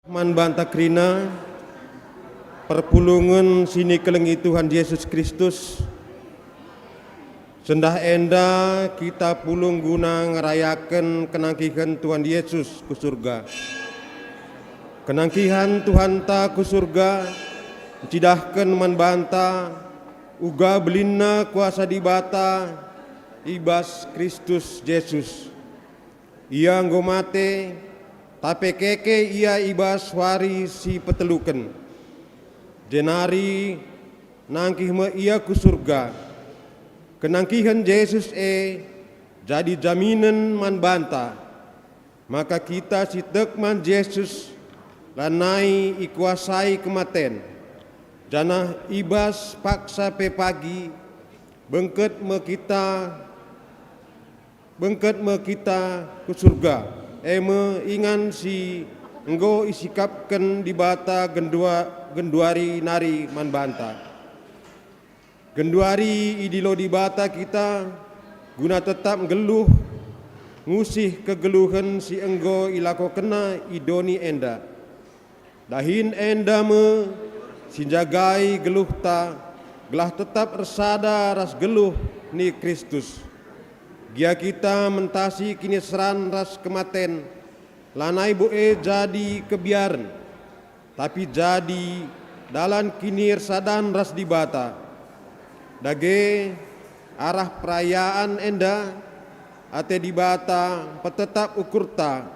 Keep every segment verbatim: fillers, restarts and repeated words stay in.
Man banta kerina, perpulungen si nikelengi Tuhan Jesus Kristus, sendah enda kita pulung guna ngerayaken kenangkihen Tuhan Jesus ku Surga. Kenangkihan Tuhanta ku Surga ncidahken man banta uga belinna kuasa Dibata i bas Kristus Jesus. Ia enggo mate, tapi keke Ia i bas wari si peteluken. Jenari nangkih me Ia ku Surga. Kenangkihen Jesus e jadi jaminen man banta, maka kita si tek man Jesus lanai ikuasai kematen, janah i bas paksa pe pagi bengket me kita bengket me kita ku Surga, e me ingan si enggo isikapken Dibata gendua-, genduari nari man banta. Genduari idilo Dibata kita guna tetap nggeluh, ngusih kegeluhen si enggo ilakokenNa i doni enda. Dahin enda me si njagai geluhta, gelah tetap ersada ras geluh ni Kristus. Gia kita mentasi kiniseran ras kematen, lanai bo e jadi kebiaren, tapi jadi dalan kiniersadan ras Dibata. Dage, arah perayaan enda, ate Dibata mpetetap ukurta,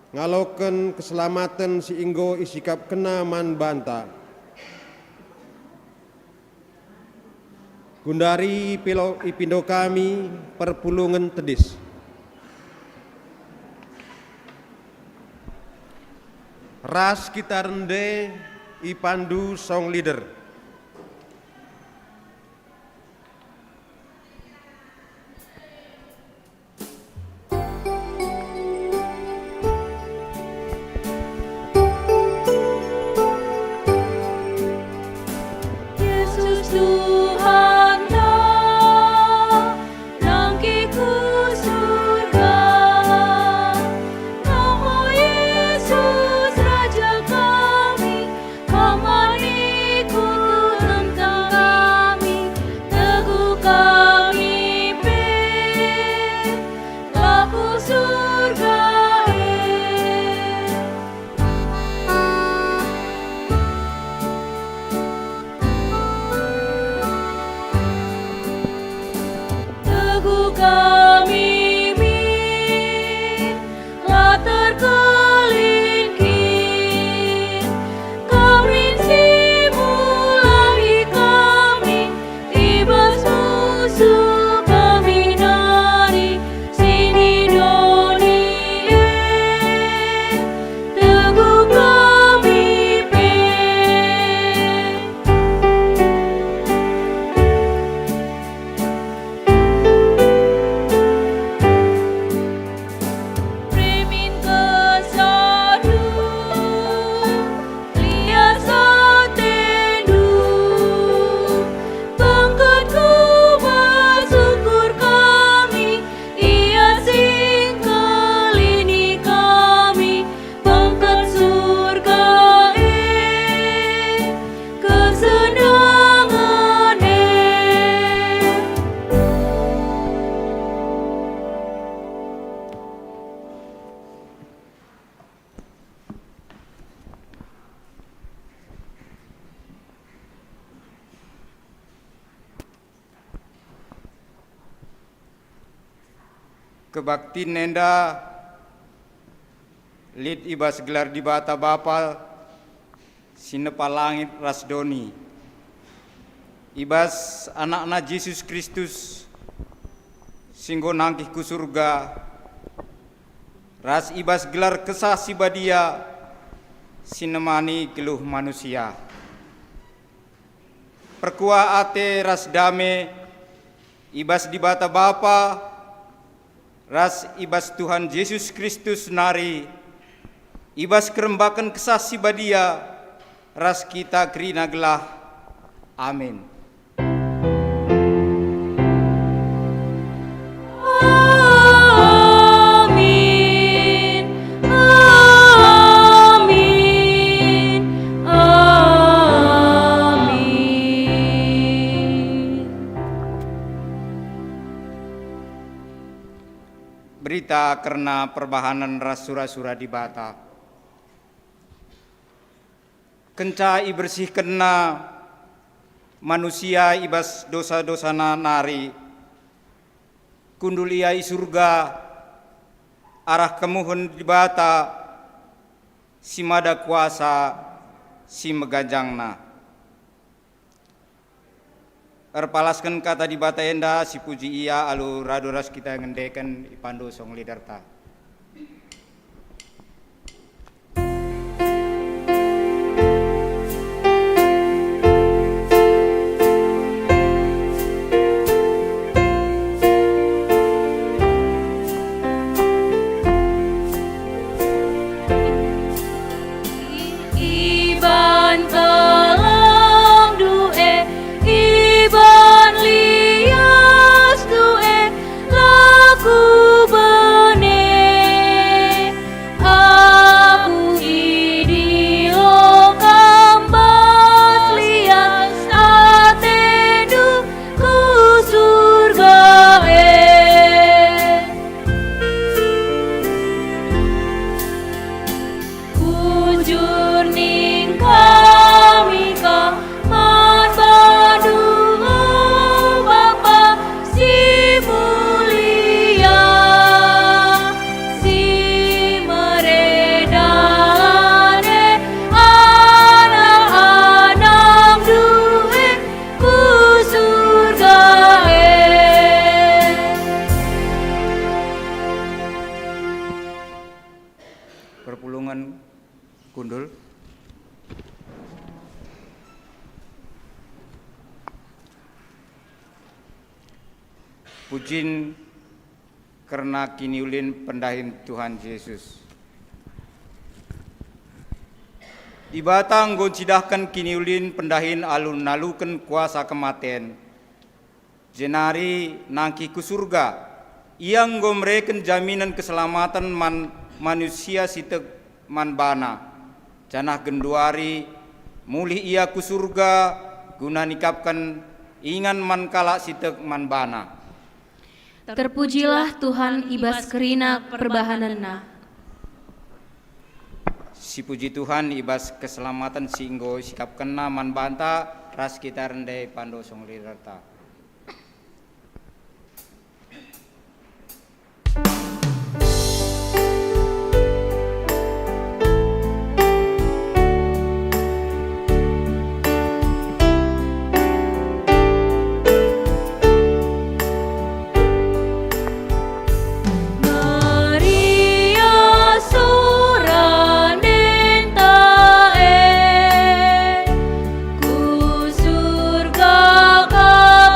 ngaloken keselamaten si enggo isikapkenNa man banta. Gundari ipilo-, ipindo kami perpulungen tedis. Ras kita rende ipandu song leader. Yesus Tuhanta, nangkih ku Surga. Nama Yesus Raja kami, Kam man ikut tentang kami, teguh kami pe, gelah ku Surga e. Teguh kami min, la terkelin kin. Kam min si mulahi kami, i bas musuh kami nari si di doni e. Teguh kami pe. Remin kesandu, lias atendu, bengket ku bas ukur kami, Ia si ngkelini kami, bengket Surga e, kesenangen e. Kebaktin enda lit i bas gelar Dibata Bapa si nepa langit ras doni, i bas AnakNa Jesus Kristus si enggo nangkih ku Surga, ras i bas gelar Kesah Si Badia si nemani geluh manusia. Perkuah ate ras dame i bas Dibata Bapa ras i bas Tuhan Jesus Kristus nari, i bas kerembaken Kesah Si Badia ras kita kerina gelah. Amin. Amin. Amin. Berita kerna perbahanen ras sura-sura Dibata. Kenca ibersihkenNa manusia i bas dosa-dosana nari, kundul Ia i Surga arah kemuhen Dibata si mada kuasa si meganjangna. Erpalasken kata Dibata enda, sipuji Ia alu radu ras kita ngendeken, ipandu song liderta. Iban kelengdu e, iban liasku e, la kubene. Aku idilo Kam bas lias ateNdu ku Surga e. Bujur ning kami ka man baNdu, o Bapa si mulia, si mere dalan e anak-anakNdu e ku Surga e. Perpulungen kundul. Pujin kerna kiniulin pendahin Tuhan Jesus. Dibata enggo ncidahken kiniulin pendahin alu naluken kuasa kematen, jenari nangkih ku Surga. Ia enggo mereken jaminen keselamaten man manusia si tek man baNa, janah genduari mulih Ia ku Surga guna nikapken ingan man kalak si tek man baNa. Terpujilah Tuhan i bas kerina perbahanenNa. Sipuji Tuhan i bas keselamaten si enggo isikapkenNa man banta ras kita rende, ipandu song liderta. Maria sora ndenta e, ku Surga ka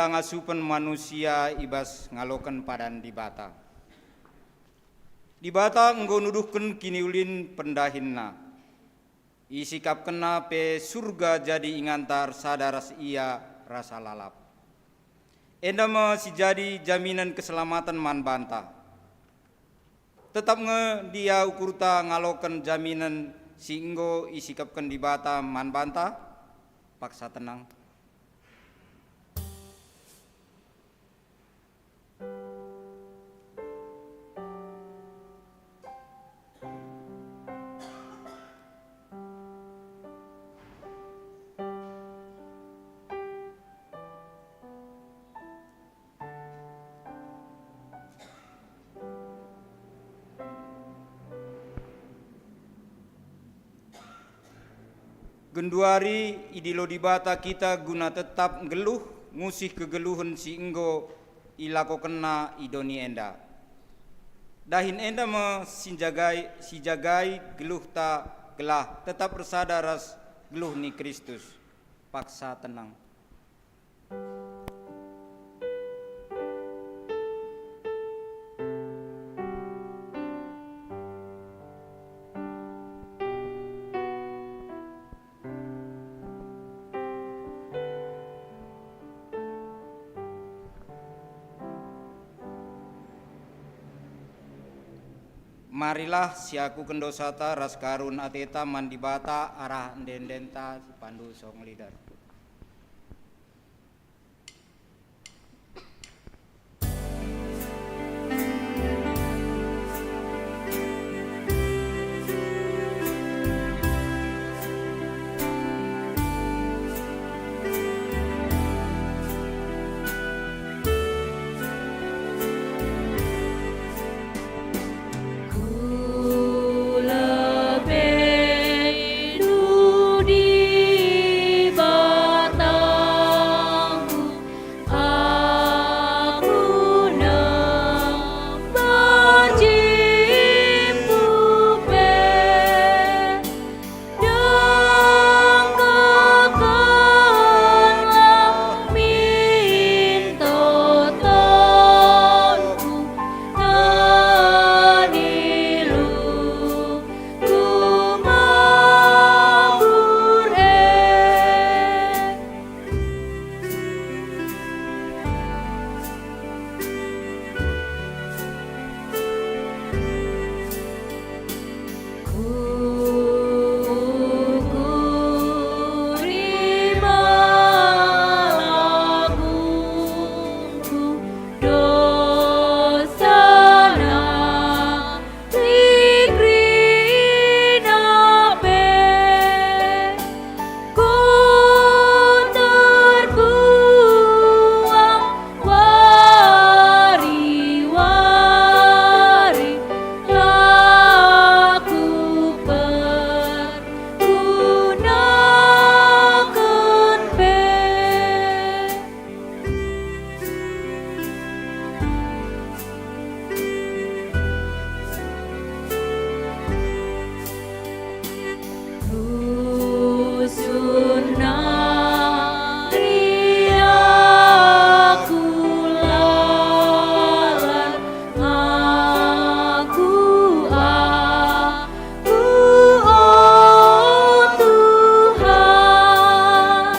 ngasupen manusia i bas ngaloken padan Dibata. Dibata enggo nuduhken kiniulin pendahinNa. IsikapkenNa pe Surga jadi inganta ersada ras Ia rasa lalap. Enda me si jadi jaminen keselamaten man banta. Tetap nge ndia ukurta ngaloken jaminen si enggo isikapken Dibata man banta? Paksa tenang. Genduari idilo Dibata kita guna tetap nggeluh ngusih kegeluhen si enggo ilakokenNa i doni enda. Dahin enda me si njagai, si jagai geluhta gelah tetap ersada ras geluh ni Kristus. Paksa tenang. Marilah siakuken dosata ras karun ateta man Dibata arah ende-endenta si pandu song lider. Dengkekenlah min totonku, ngenilungku mabur e. Lit kerina pe ku terbuang wari-wari, la kupergunaken pe. Rusun nari aku lalap, ngaku aku, o Tuhan.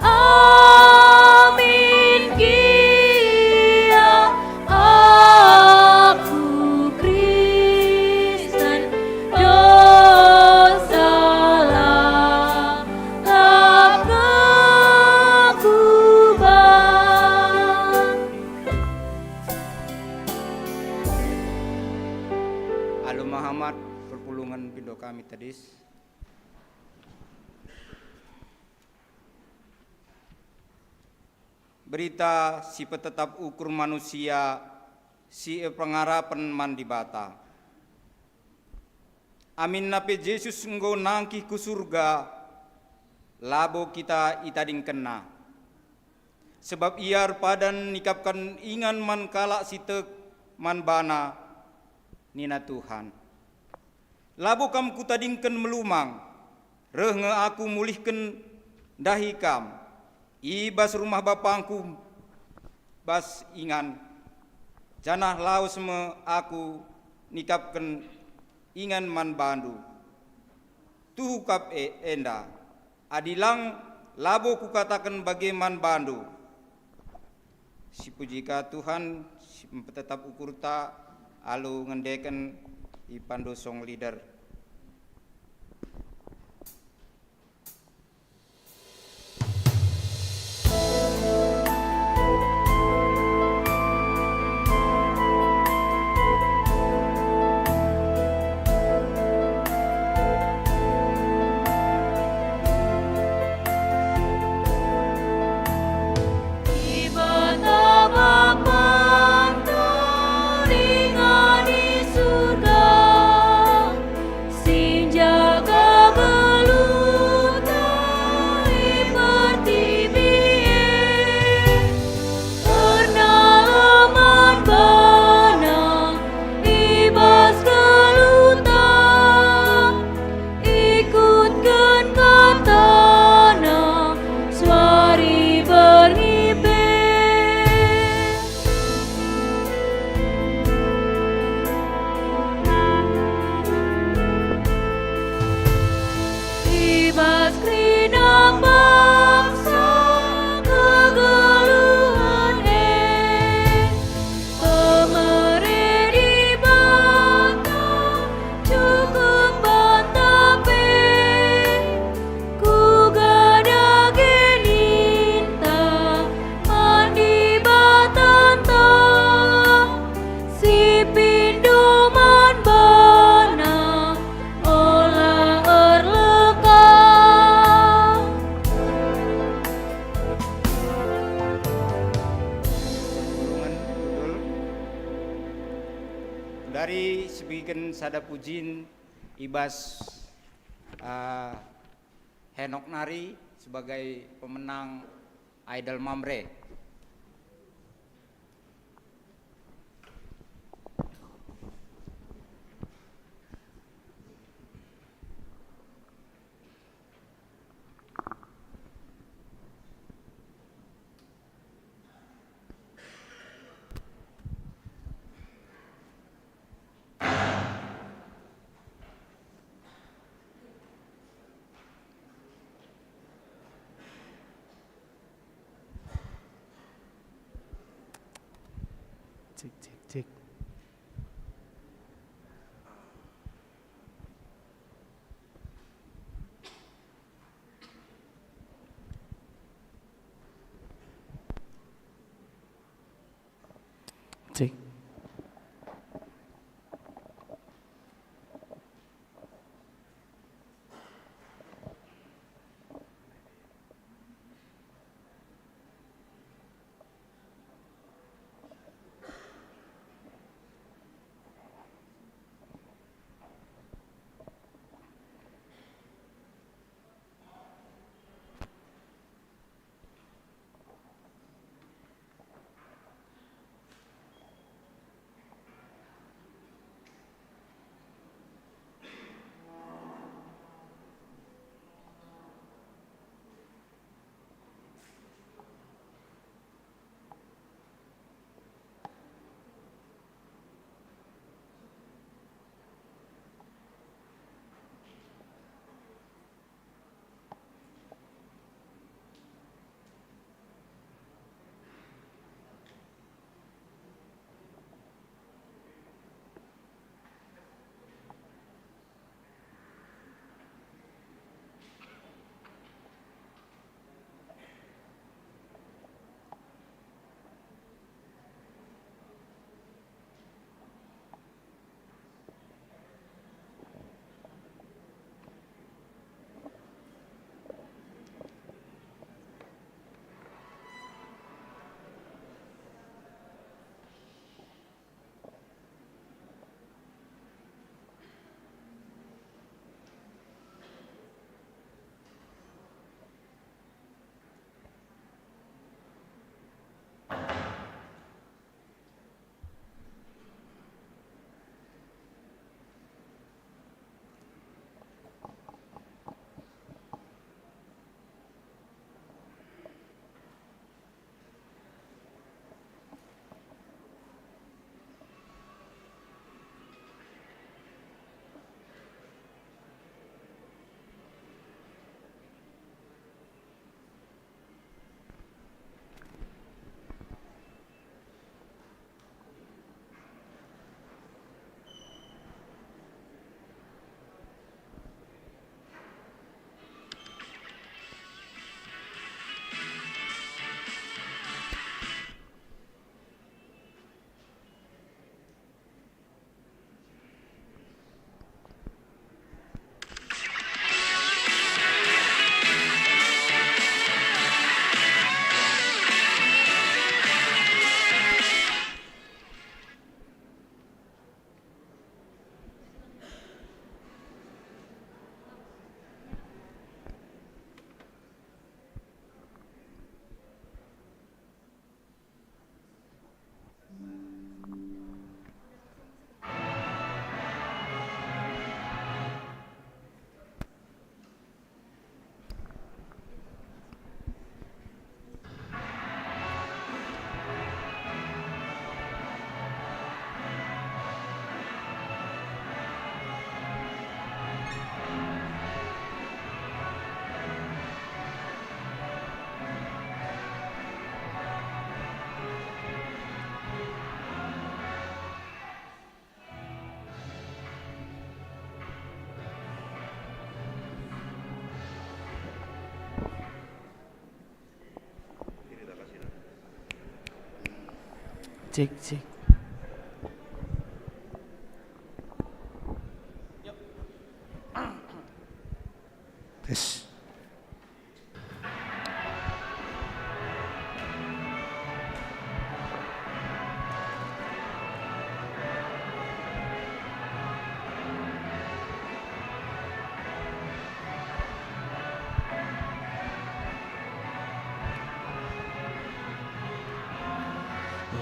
Amin gia aku Kristen, dosa lalap ngakuba. Alu Muhammad, perpulungen pindo kami tedis. Berita si petetap ukur manusia si erpengarapen man Dibata. Aminna pe Jesus enggo nangkih ku Surga, labo kita itadingkenNa. Sebab Ia erpadan nikapken ingan man kalak si tek man baNa, nina Tuhan. Labo kam kutadingken melumang, reh nge aku mulihken ndahi kam. I bas rumah bapangku bas ingan, janah lawes me aku nikapken ingan man bandu. Tuhu kap e-, enda, adi lang, labo kukataken bage man bandu. Sipuji ka Tuhan, si mpetetap ukurta alu ngendeken i Pando Song Leader. Dibata Bapa, Turingan i Surga, si njaga geluhta i pertibi e. Erna man baNa i bas geluhta, ikutken kataNa, suari berngi pe. I bas kerina paksa kegeluhen e, pemere Dibata cukup banta pe. Kuga dage ninta man Dibatanta, si pindo man baNa ola erleka. Dari sibegiken sada pujin i bas, ah, Henok nari sebagai pemenang Idol Mamre. Cek, cek, cek. Cek. Cek, cek. Tes.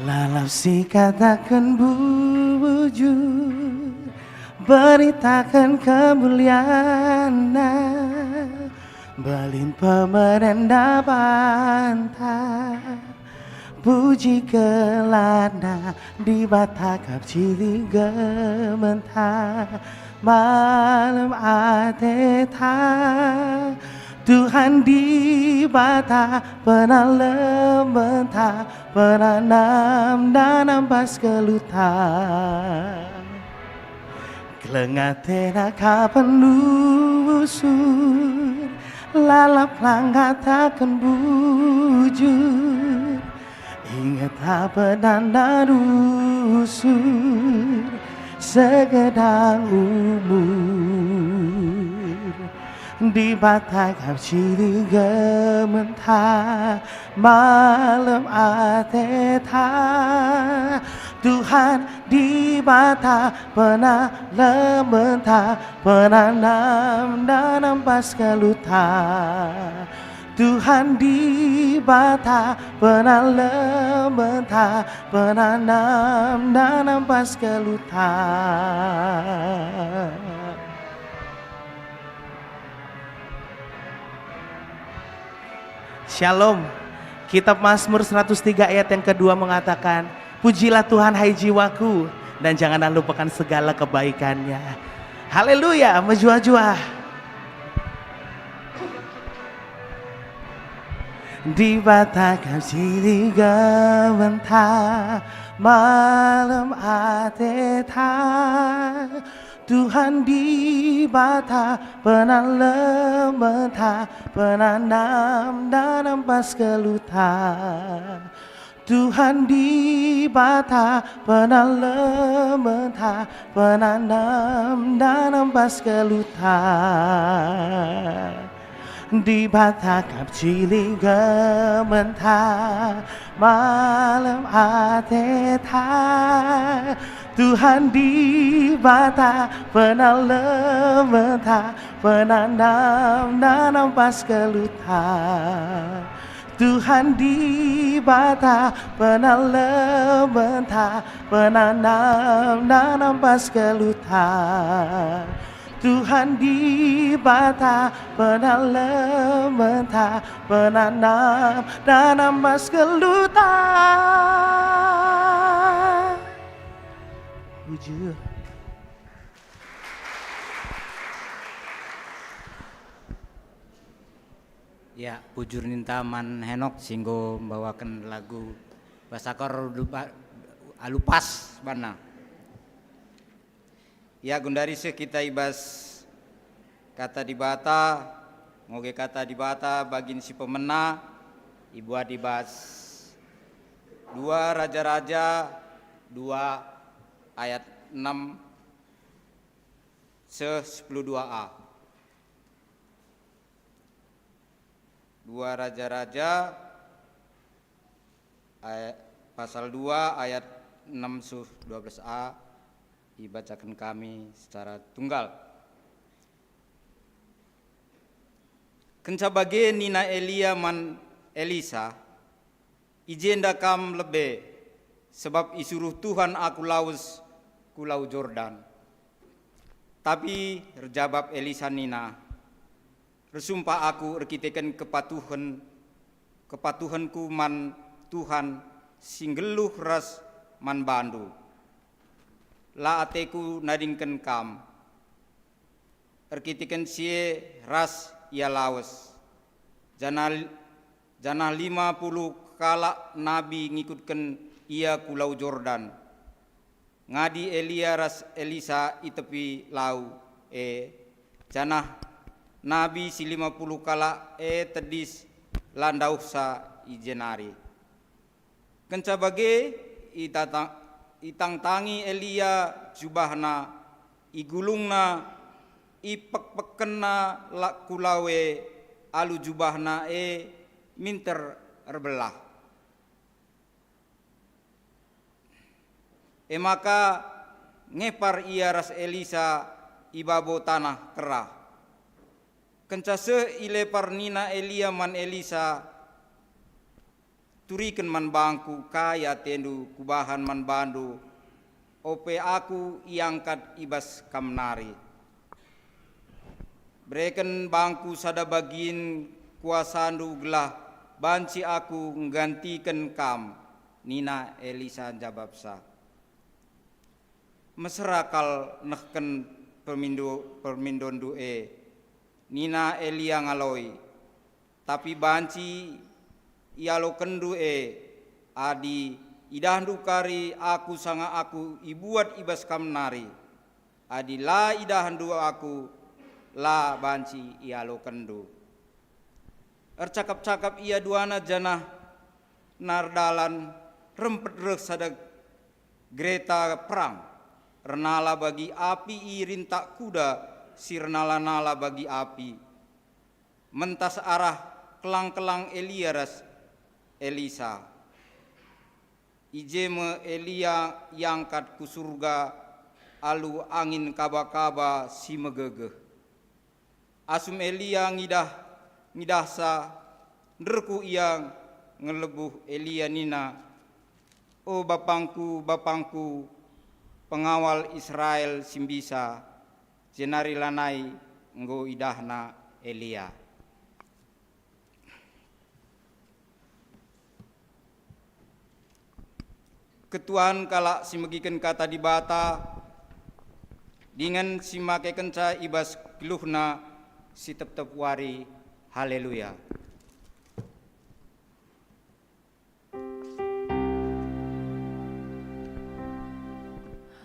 Lalap sikataken bujur, beritaken kemulianNa, mbelin pemeren banta. Puji gelarNa, Dibata kap si lit gementar, malem ateta. Tuhan Dibata, penalementa, penanam danam bas geluhta. Keleng atena ka penusur, lalap lang kataken bujur. Inget apa dana rusur segedang umur. Dibata kap si lit gementar, malem ateta. Tuhan Dibata, penalementa, penanam danam bas geluhta. Tuhan Dibata, penalementa, penanam danam bas geluhta. Shalom. Kitab Mazmur seratus tiga ayat yang kedua mengatakan, "Pujilah Tuhan, hai jiwaku, dan janganlah lupakan segala kebaikannya." Haleluya, mejuah-juah. Dibata kap si lit gementar, malem ateta. Tuhan Dibata, penalementa, penanam danam bas geluhta. Tuhan Dibata, penalementa, penanam danam bas geluhta. Dibata kap si lit gementar, malem ateta. Tuhan Dibata, penalementa, penanam danam bas geluhta. Tuhan Dibata, penalementa, penanam danam bas geluhta. Tuhan Dibata, penalementa, penanam danam bas geluhta. Bujur. Ya, bujur ninta man Henok si enggo mbawaken lagu bas akor alu pa-, alu pas banna. Ya, gundari seh kita i bas Kata Dibata, ngoge Kata Dibata bagin si pemena, ibuat i bas dua Raja-raja dua ayat enem seh sepuluh dua a. Dua Raja-raja, ay-, pasal dua ayat enem seh dua belas a, ibacaken kami secara tunggal. Kenca bage nina Elia man Elisa, "I jenda kam lebe, sabap isuruh Tuhan aku lawes ku Lau Jordan." Tapi erjabap Elisa nina, "Ersumpah aku erkiteken kepatuhen, kepatuhenku man Tuhan si nggeluh ras man bandu, la ateku nadingken kam." Erkiteken si e ras ia lawes, janah, janah lima puluh kalak nabi ngikutken ia ku Lau Jordan. Ngadi Elia ras Elisa i tepi lau e, janah nabi si lima puluh kalak e tedis la ndauhsa i jenari. Kenca bage, Itata-, itangtangi Elia jubahna, igulungna, ipekpekkenna la-, ku lau e, alu jubahna e minter erbelah. E maka ngepar ia ras Elisa i babo taneh kerah. Kenca seh i lepar nina Elia man Elisa, "Turiken man bangku kai atendu kubahan man bandu, ope aku iangkat i bas kam nari. Bereken bangku sada bagin kuasandu gelah banci aku nggantiken kam," nina Elisa njabapsa. Mesera kal nehken permindo-, permindondu e, nina Elia ngaloi, tapi banci ialokenndu e, adi idahndu kari aku sanga aku ibuat i bas kam nari. Adi la idahndu aku, la banci ialokenndu. Ercakap-cakap ia duana janah erdalan, rempet reh sada gereta perang, ernala bagi api i rintak kuda si ernala-nala bagi api, mentas arah kelang-kelang Elia ras Elisa. I je me Elia iangkat ku Surga alu angin kaba-kaba si megegeh. Asum Elia ngidah, ngidahsa, nderkuh ia ngelebuh Elia nina, "O bapangku, bapangku, pengawal Israel si mbisa!" Jenari lanai enggo idahna Elia. Ketuan kalak si megiken Kata Dibata dingen si makekenca i bas geluhna si tep-tep wari. Haleluya!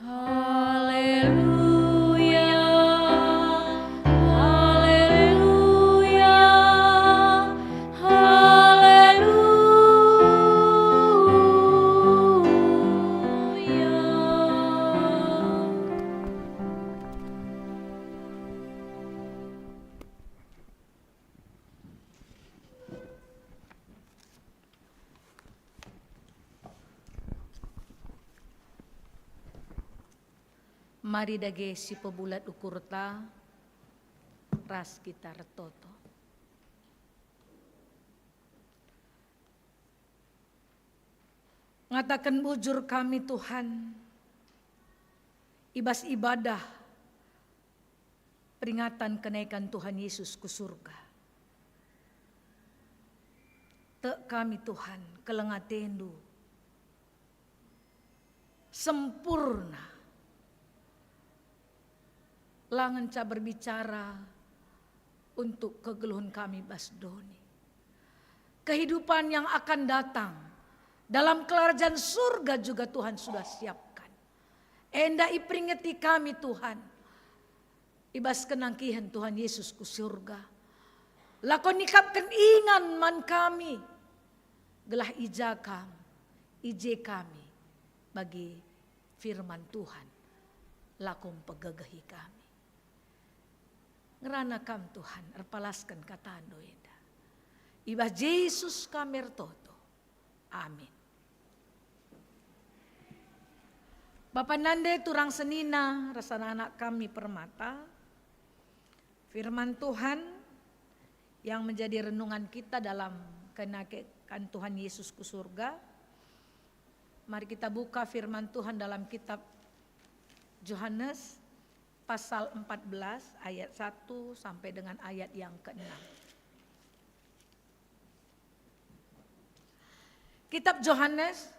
Haleluya, haleluya, haleluya. Mari dage sipebulat ukurta ras kita ertoto. Ngataken bujur kami, Tuhan, i bas ibadah peringatan kenaikan Tuhan Yesus ku Surga. Tek kami, Tuhan, keleng ateNdu sempurna, la ngenca berbicara untuk kegeluhen kami bas doni. Kehidupan yang akan datang dalam kerajaan surga juga Tuhan sudah siapkan. Enda iperingeti kami, Tuhan, i bas kenangkihen Tuhan Yesus ku surga. Lako nikapken ingan man kami, gelah i ja Kam, i je kami, bagi firman Tuhan, lako mpegegehi kami. Ngerana Kam, Tuhan, erpalasken kataNdu enda. I bas Jesus kami ertoto. Amin. Bapa nande turang senina ras anak-anak kami permata, firman Tuhan yang menjadi renungan kita dalam kenaikan Tuhan Yesus ku surga. Mari kita buka firman Tuhan dalam kitab Johanes pasal empat belas ayat satu sampai dengan ayat yang keenam. Kitab Johanes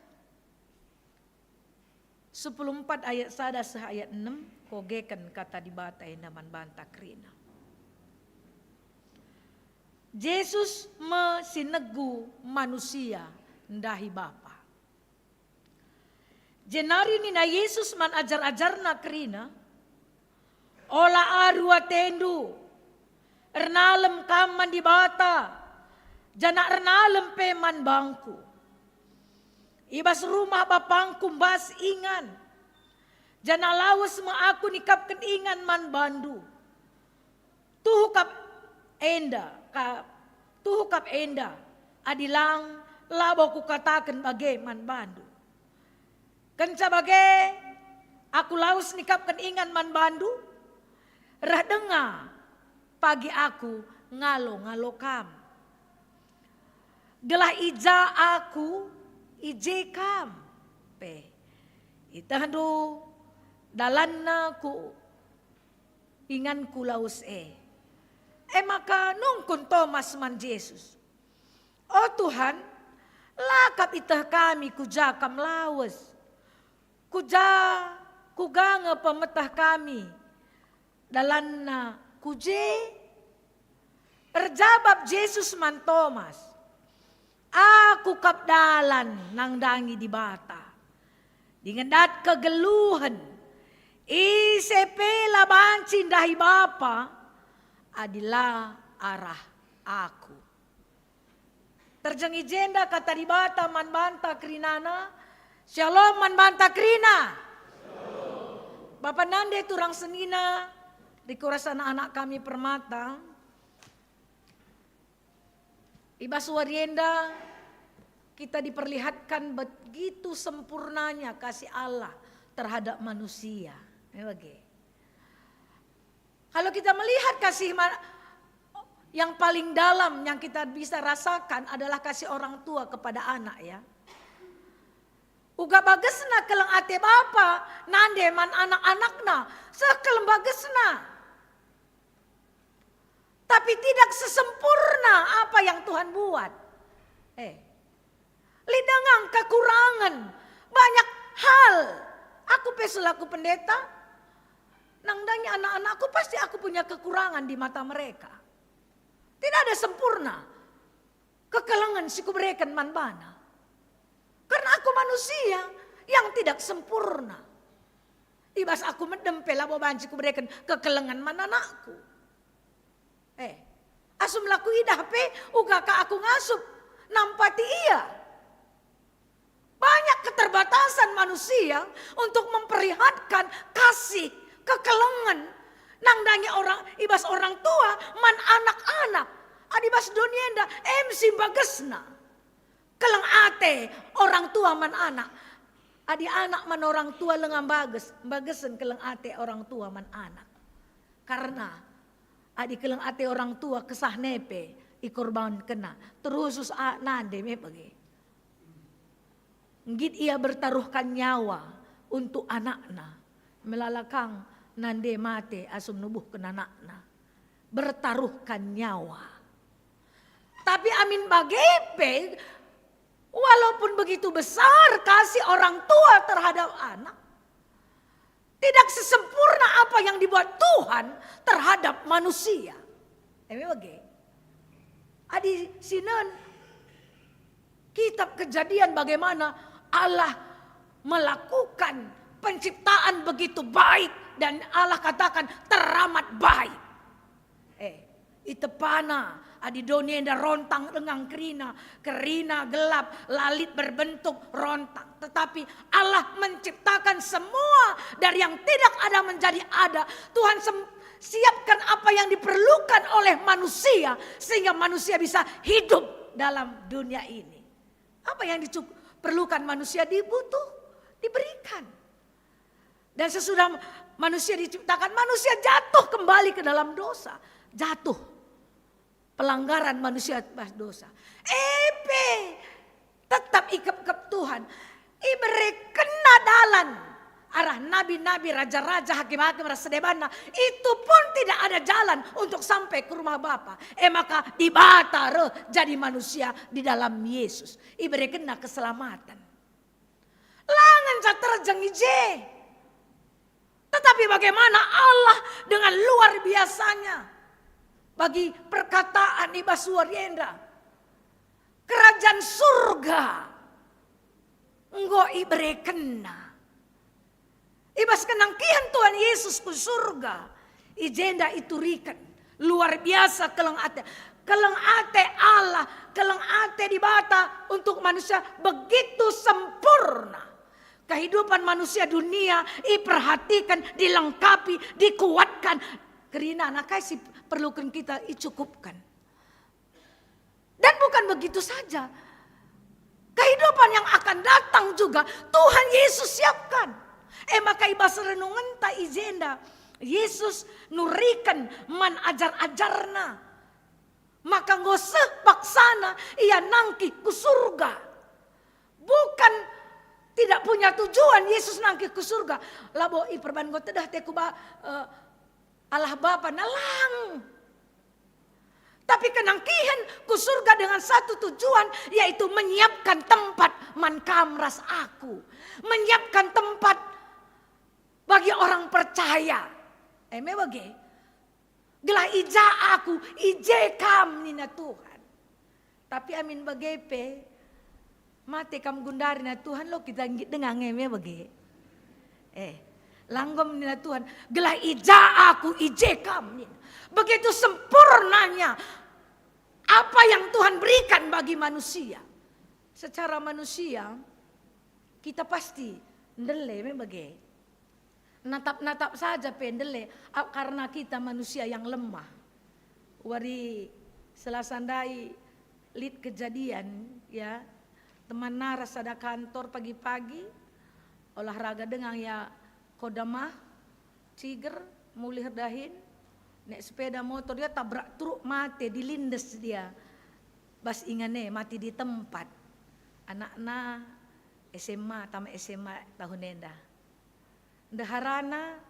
sepuluh empat ayat sada seh ayat enem, kogeken Kata Dibata enda man banta kerina. Jesus me si negu manusia ndahi Bapa. Jenari nina Jesus man ajar-ajarNa kerina, "Ola aru atendu, ernalem kam man Dibata, janah ernalem pe man bangKu. I bas rumah bapangku mbas ingan, janah lawes me aku nikapken ingan man bandu. Tuhu kap enda, ka, tuhu kap enda, adi lang, labo kukataken bage man bandu. Kenca bage, aku lawes nikapken ingan man bandu, reh denga pagi aku ngalo-ngalo kam. Gelah i ja aku, i je kam pe. Itehndu dalanna ku inganku lawes e. E maka nungkun Tomas man Jesus, "O Tuhan, la kap iteh kami ku ja kam lawes. Ku ja, kuga nge pemeteh kami dalanna ku je?" Erjabap Jesus man Tomas, "Aku kap dalan nandangi Dibata, dingen dat kegeluhen. Ise pe la banci ndahi Bapa adi la arah Aku." Terjeng i jenda kata Dibata man banta kerinana. Shalom man banta kerina. Bapa nande turang senina, rikutasa anak-anak kami permata. I bas wari enda kita diperlihatkan begitu sempurnanya kasih Allah terhadap manusia. Ya, bage. Kalau kita melihat kasih ma-, yang paling dalam yang kita bisa rasakan adalah kasih orang tua kepada anak, ya. Uga bagesna keleng ate bapa nande man anak-anakna, seh keleng bagesna. Tapi tidak sesempurna apa yang Tuhan buat. Eh, lit denga kekurangan, banyak hal. Aku pe selaku pendeta, nandangi anak-anakku pasti aku punya kekurangan di mata mereka. Tidak ada sempurna kekelengen si kubereken man bana. Karena aku manusia yang tidak sempurna. I bas aku medem pe labo banci kubereken kekelengen man anakku. Eh, asum la kuidah pe uga ka aku ngasup nampati ia. Banyak keterbatasan manusia untuk memperlihatkan kasih, kekelengen, nandangi orang, i bas orang tua man anak-anak. Adi bas doni enda, em si mbagesna. Keleng ate orang tua man anak. Adi anak man orang tua lenga mbages, mbagesen keleng ate orang tua man anak. Karena adi keleng ate orang tua kesahna pe ikorbankenna, terusus a-, nande me bage. Nggit ia bertaruhkan nyawa untuk anakna, melala kang nande mate asum nubuhken anakna. Bertaruhkan nyawa. Tapi amin bage pe, walaupun begitu besar kasih orang tua terhadap anak, tidak sesempurna apa yang dibuat Tuhan terhadap manusia. Eme bage. Adi sinen Kitab Kejadian bagaimana Allah melakukan penciptaan begitu baik dan Allah katakan teramat baik. Eh, itepana, adi doni enda rontang denga kerina, kerina gelap, la lit berbentuk rontang. Tetapi Allah menciptakan semua dari yang tidak ada menjadi ada. Tuhan sem-, siapkan apa yang diperlukan oleh manusia sehingga manusia bisa hidup dalam dunia ini. Apa yang diperlukan manusia dibutuh, diberikan. Dan sesudah manusia diciptakan, manusia jatuh kembali ke dalam dosa. Jatuh. Pelanggaran manusia bas dosa. Epe tetap ikepkep Tuhan. Iberekenna dalan arah nabi-nabi, raja-raja, hakim-hakim, ras sedebanna. Itu pun tidak ada jalan untuk sampai ke rumah Bapa. E maka Dibata reh jadi manusia di dalam Yesus. Iberekenna keselamatan. La ngenca terjeng i je. Tetapi bagaimana Allah dengan luar biasanya bagi perkataan i bas wari enda? Kerajaan surga enggo iberekenna. I bas kenangkihen Tuhan Yesus ku surga, i jenda ituriken luar biasa keleng ate. Keleng ate Allah, keleng ate Dibata untuk manusia begitu sempurna. Kehidupan manusia dunia iperhatikan, dilengkapi, dikuatkan. Kerina, nah, kai si perluken kita icukupken. Dan bukan begitu saja. Kehidupan yang akan datang juga Tuhan Yesus siapkan. E maka i bas renungenta i jenda, Yesus nuriken man ajar-ajarNa. Maka enggo seh paksana ia nangkih ku surga. Bukan tidak punya tujuan Yesus nangkih ku surga. Labo iperban enggo tedeh te ku ba, eh, Allah Bapa, nalang. Tapi kenangkihen ku surga dengan satu tujuan, yaitu menyiapkan tempat man kam ras aku. Menyiapkan tempat bagi orang percaya. Eme bage. Gelah i ja aku, i je kam, nina Tuhan. Tapi amin bage pe, mate kam gundari, nina Tuhan, lo kita nggit denga nge me bage. Eh, langgom nina Tuhan, gelah i ja aku, i je kam, nina. Begitu sempurnanya apa yang Tuhan berikan bagi manusia. Secara manusia, kita pasti ndele me bage. Natap-natap saja pe ndele, a-, karena kita manusia yang lemah. Wari Selasa ndai lit kejadian, ya, teman naras sada kantor pagi-pagi, olahraga denga ia kodamah, ciger, mulih erdahin, naik sepeda motor ia tabrak truk mate, dilindes dia. Bas ingan e mati di tempat. Anakna S M A, tamat S M A tahun enda. Ndeharana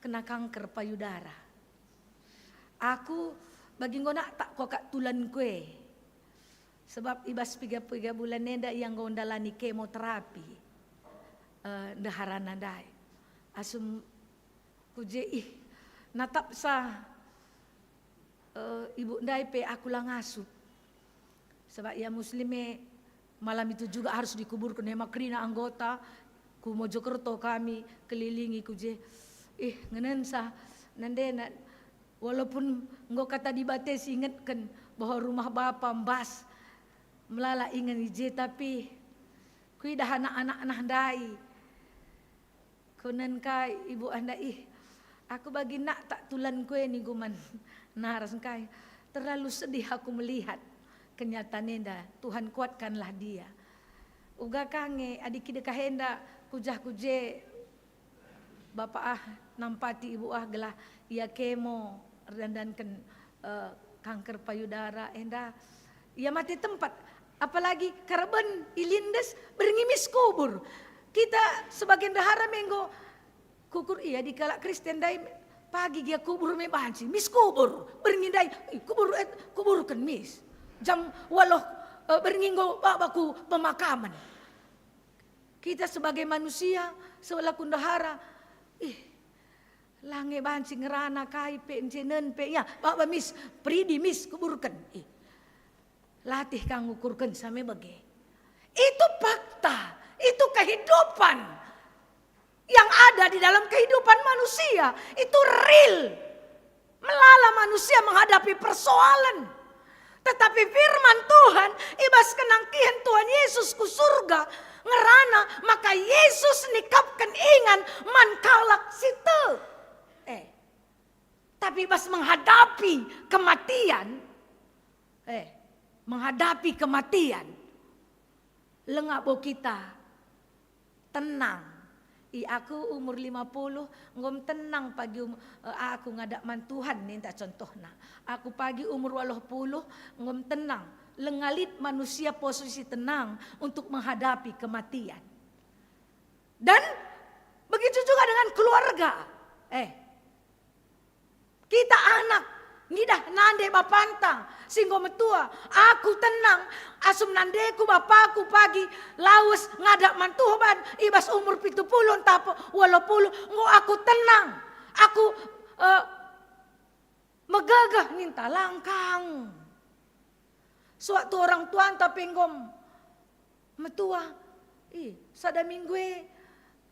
kena kanker payudara. Aku bagi enggo naktak kuakap tulanku e. Sebab i bas piga-piga bulan enda ia enggo ndalani kemoterapi, eh, ndeharana ndai. Asum ku je, ih, natapsa, eh, ibu ndai pe aku la ngasup. Sebab ia Muslim e, malam itu juga harus dikuburken, e maka kerina anggota ku Mojokerto kami kelilingi ku je. Ih, ngenensa nandena, walaupun enggo kata Dibata siingetken bahwa rumah bapa mbas melala ingen i je, tapi kuidah anak-anak nah ndai. Konen ka ibu ah ndai, ih, aku bagi naktak tulanku e, ningku man naras ngkai. Terlalu sedih aku melihat kenyataan enda. Tuhan, kuatkanlah dia. Uga ka nge adi kidekah enda kujah ku je, bapa ah, nampati ibu ah gelah ia kemo erdandanken, eh, kanker payudara enda, ia mate tempat. Apalagi karaben ilindes, berngi mis kubur. Kita sebagai ndehara me enggo kukur ia di kalak Kristen ndai, pagi gia kubur me banci, mis kubur, berngi ndai, ih, kubur, eh, kuburken mis. Jam waluh, eh, berngi enggo baba ku pemakamen. Kita sebagai manusia, selaku ndehara, ih, la nge banci ngerana kai pe, encenen pe, ya, baba mis, peridi mis, kuburken. Ih, latih ka ngukurkenca me bage. Itu fakta, itu kehidupan yang ada di dalam kehidupan manusia. Itu real. Melala manusia menghadapi persoalan. Tetapi firman Tuhan, i bas kenangkihen Tuhan Yesus ku surga, ngerana maka Yesus nikapken ingan man kalak si tek. Eh, tapi i bas menghadapi kematian, eh, menghadapi kematian, langa bo kita tenang. I aku umur lima puluh, enggo tenang pagi um-, eh, aku ngadap man Tuhan, ninta contohna. Aku pagi umur waluh puluh, enggo tenang. Langa lit manusia posisi tenang untuk menghadapi kematian. Dan begitu juga dengan keluarga. Eh, Kita anak, ngidah nande bapanta si enggo metua. Aku tenang, asum nandeku bapaku pagi lawes ngadap man Tuhan i bas umur pitu puluh ntah pe waluh puluh, enggo aku tenang. Aku, eh, megegeh ninta langkang. Sewaktu orang tuanta pe enggo metua, ih, sada minggu e,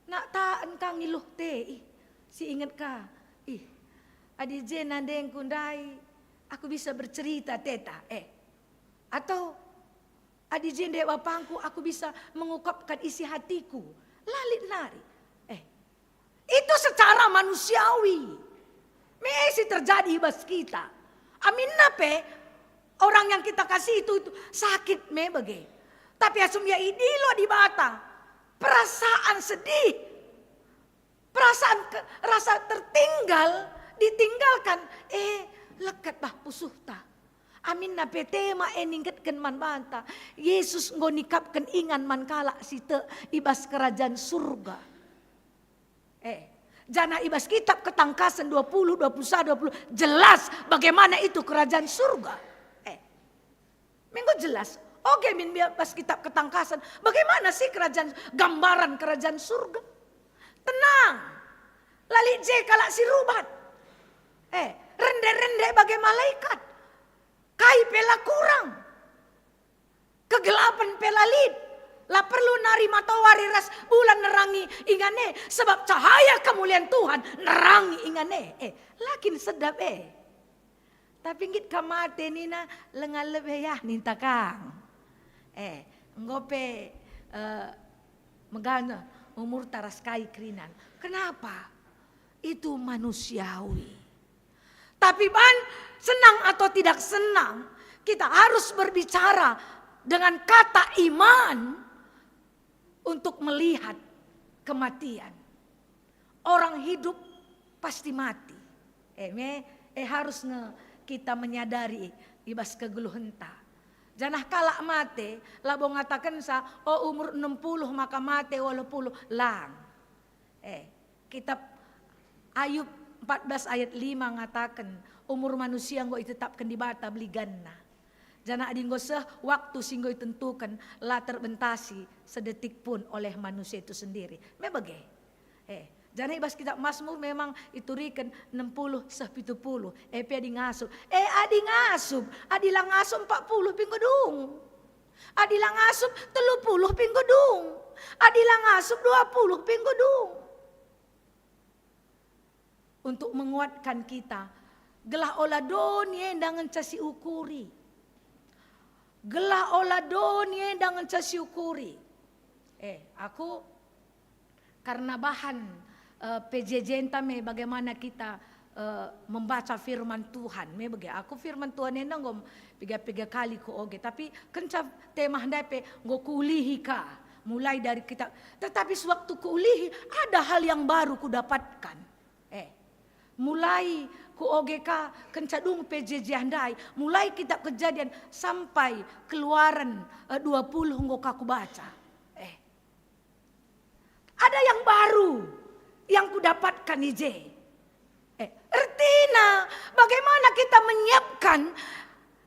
nak taen ka ngiluh te, ih, si inget ka, ih, adi je nandengku ndai, Aku bisa bercerita, Teta, eh. Atau, adi jenda bapangku, aku bisa mengungkapkan isi hatiku. La lit nari. Eh, itu secara manusiawi. Me si terjadi i bas kita. Aminna pe, orang yang kita kasih itu, itu sakit me bage. Tapi asum ia idilo Dibata, perasaan sedih, perasaan ke-, rasa tertinggal, ditinggalkan, eh, leket bah pusuhta. Aminna pe tema e ninggetken man banta, Yesus enggo nikapken ingan man kalak si tek i bas kerajaan surga. Eh, janah i bas kitab Ketangkasen dua puluh, dua puluh satu, dua puluh, jelas bagaimana itu kerajaan surga. Eh, minggu jelas. Oke, min bia-, bas kitab Ketangkasen. Bagaimana sih kerajaan, gambaran kerajaan surga? Tenang. La lit je kalak si rubat. Eh, rende-rende bage malaikat. Kai pe la kurang. Kegelapen pe la lit. La perlu nari matawari ras bulan nerangi ingan e, sebab cahaya kemulian Tuhan nerangi ingan e. Eh, la kin sedap e. Tapi nggit kam mate nina, lenga lebe yah, ninta kang. Eh, enggo pe, eh, megana umurta ras kai kerinan. Kenapa? Itu manusiawi. Tapi ban senang atau tidak senang, kita harus berbicara dengan kata iman untuk melihat kematian. Orang hidup pasti mati. Eh, me, eh, harus nge kita menyadari i bas kegeluhenta. Janah kalak mate, labo ngatakensa, "Oh, umur enam puluh maka mate, waluh puluh." Lang. Eh, kitab Ayub empat belas ayat lima ngataken, "Umur manusia enggo itetapken Dibata beliganna." Janah adi enggo seh waktu si enggo itentuken, la terbentasi sedetik pun oleh manusia itu sendiri. Me bage. Eh, janah i bas kitab Mazmur memang ituriken enam puluh seh pitu puluh. Eh, pe adi ngasup. Eh, adi ngasup. Adi la ngasup empat puluh pe enggo dung. Adi la ngasup telu puluh pe enggo dung. Adi la ngasup dua puluh pe enggo dung. Untuk menguatkan kita, gelah ola doni enda ngenca siukuri. Gelah ola doni enda ngenca siukuri. Eh, aku, karena bahan, eh, P J J-nta me bagaimana kita, eh, membaca firman Tuhan. Me bage, aku firman Tuhan enda enggo piga-piga kali kuoge, tapi kenca temah ndai pe enggo kuulihi ka. Mulai dari kita, tetapi sewaktu kuulihi, ada hal yang baru kudapatkan. Eh, mulai kuoge ka kenca dung P J J ndai, mulai kitab Kejadian sampai Keluaran, eh, dua puluh enggo ka kubaca. Eh, ada yang baru yang kudapatkan i je. Eh, ertina bagaimana kita menyiapkan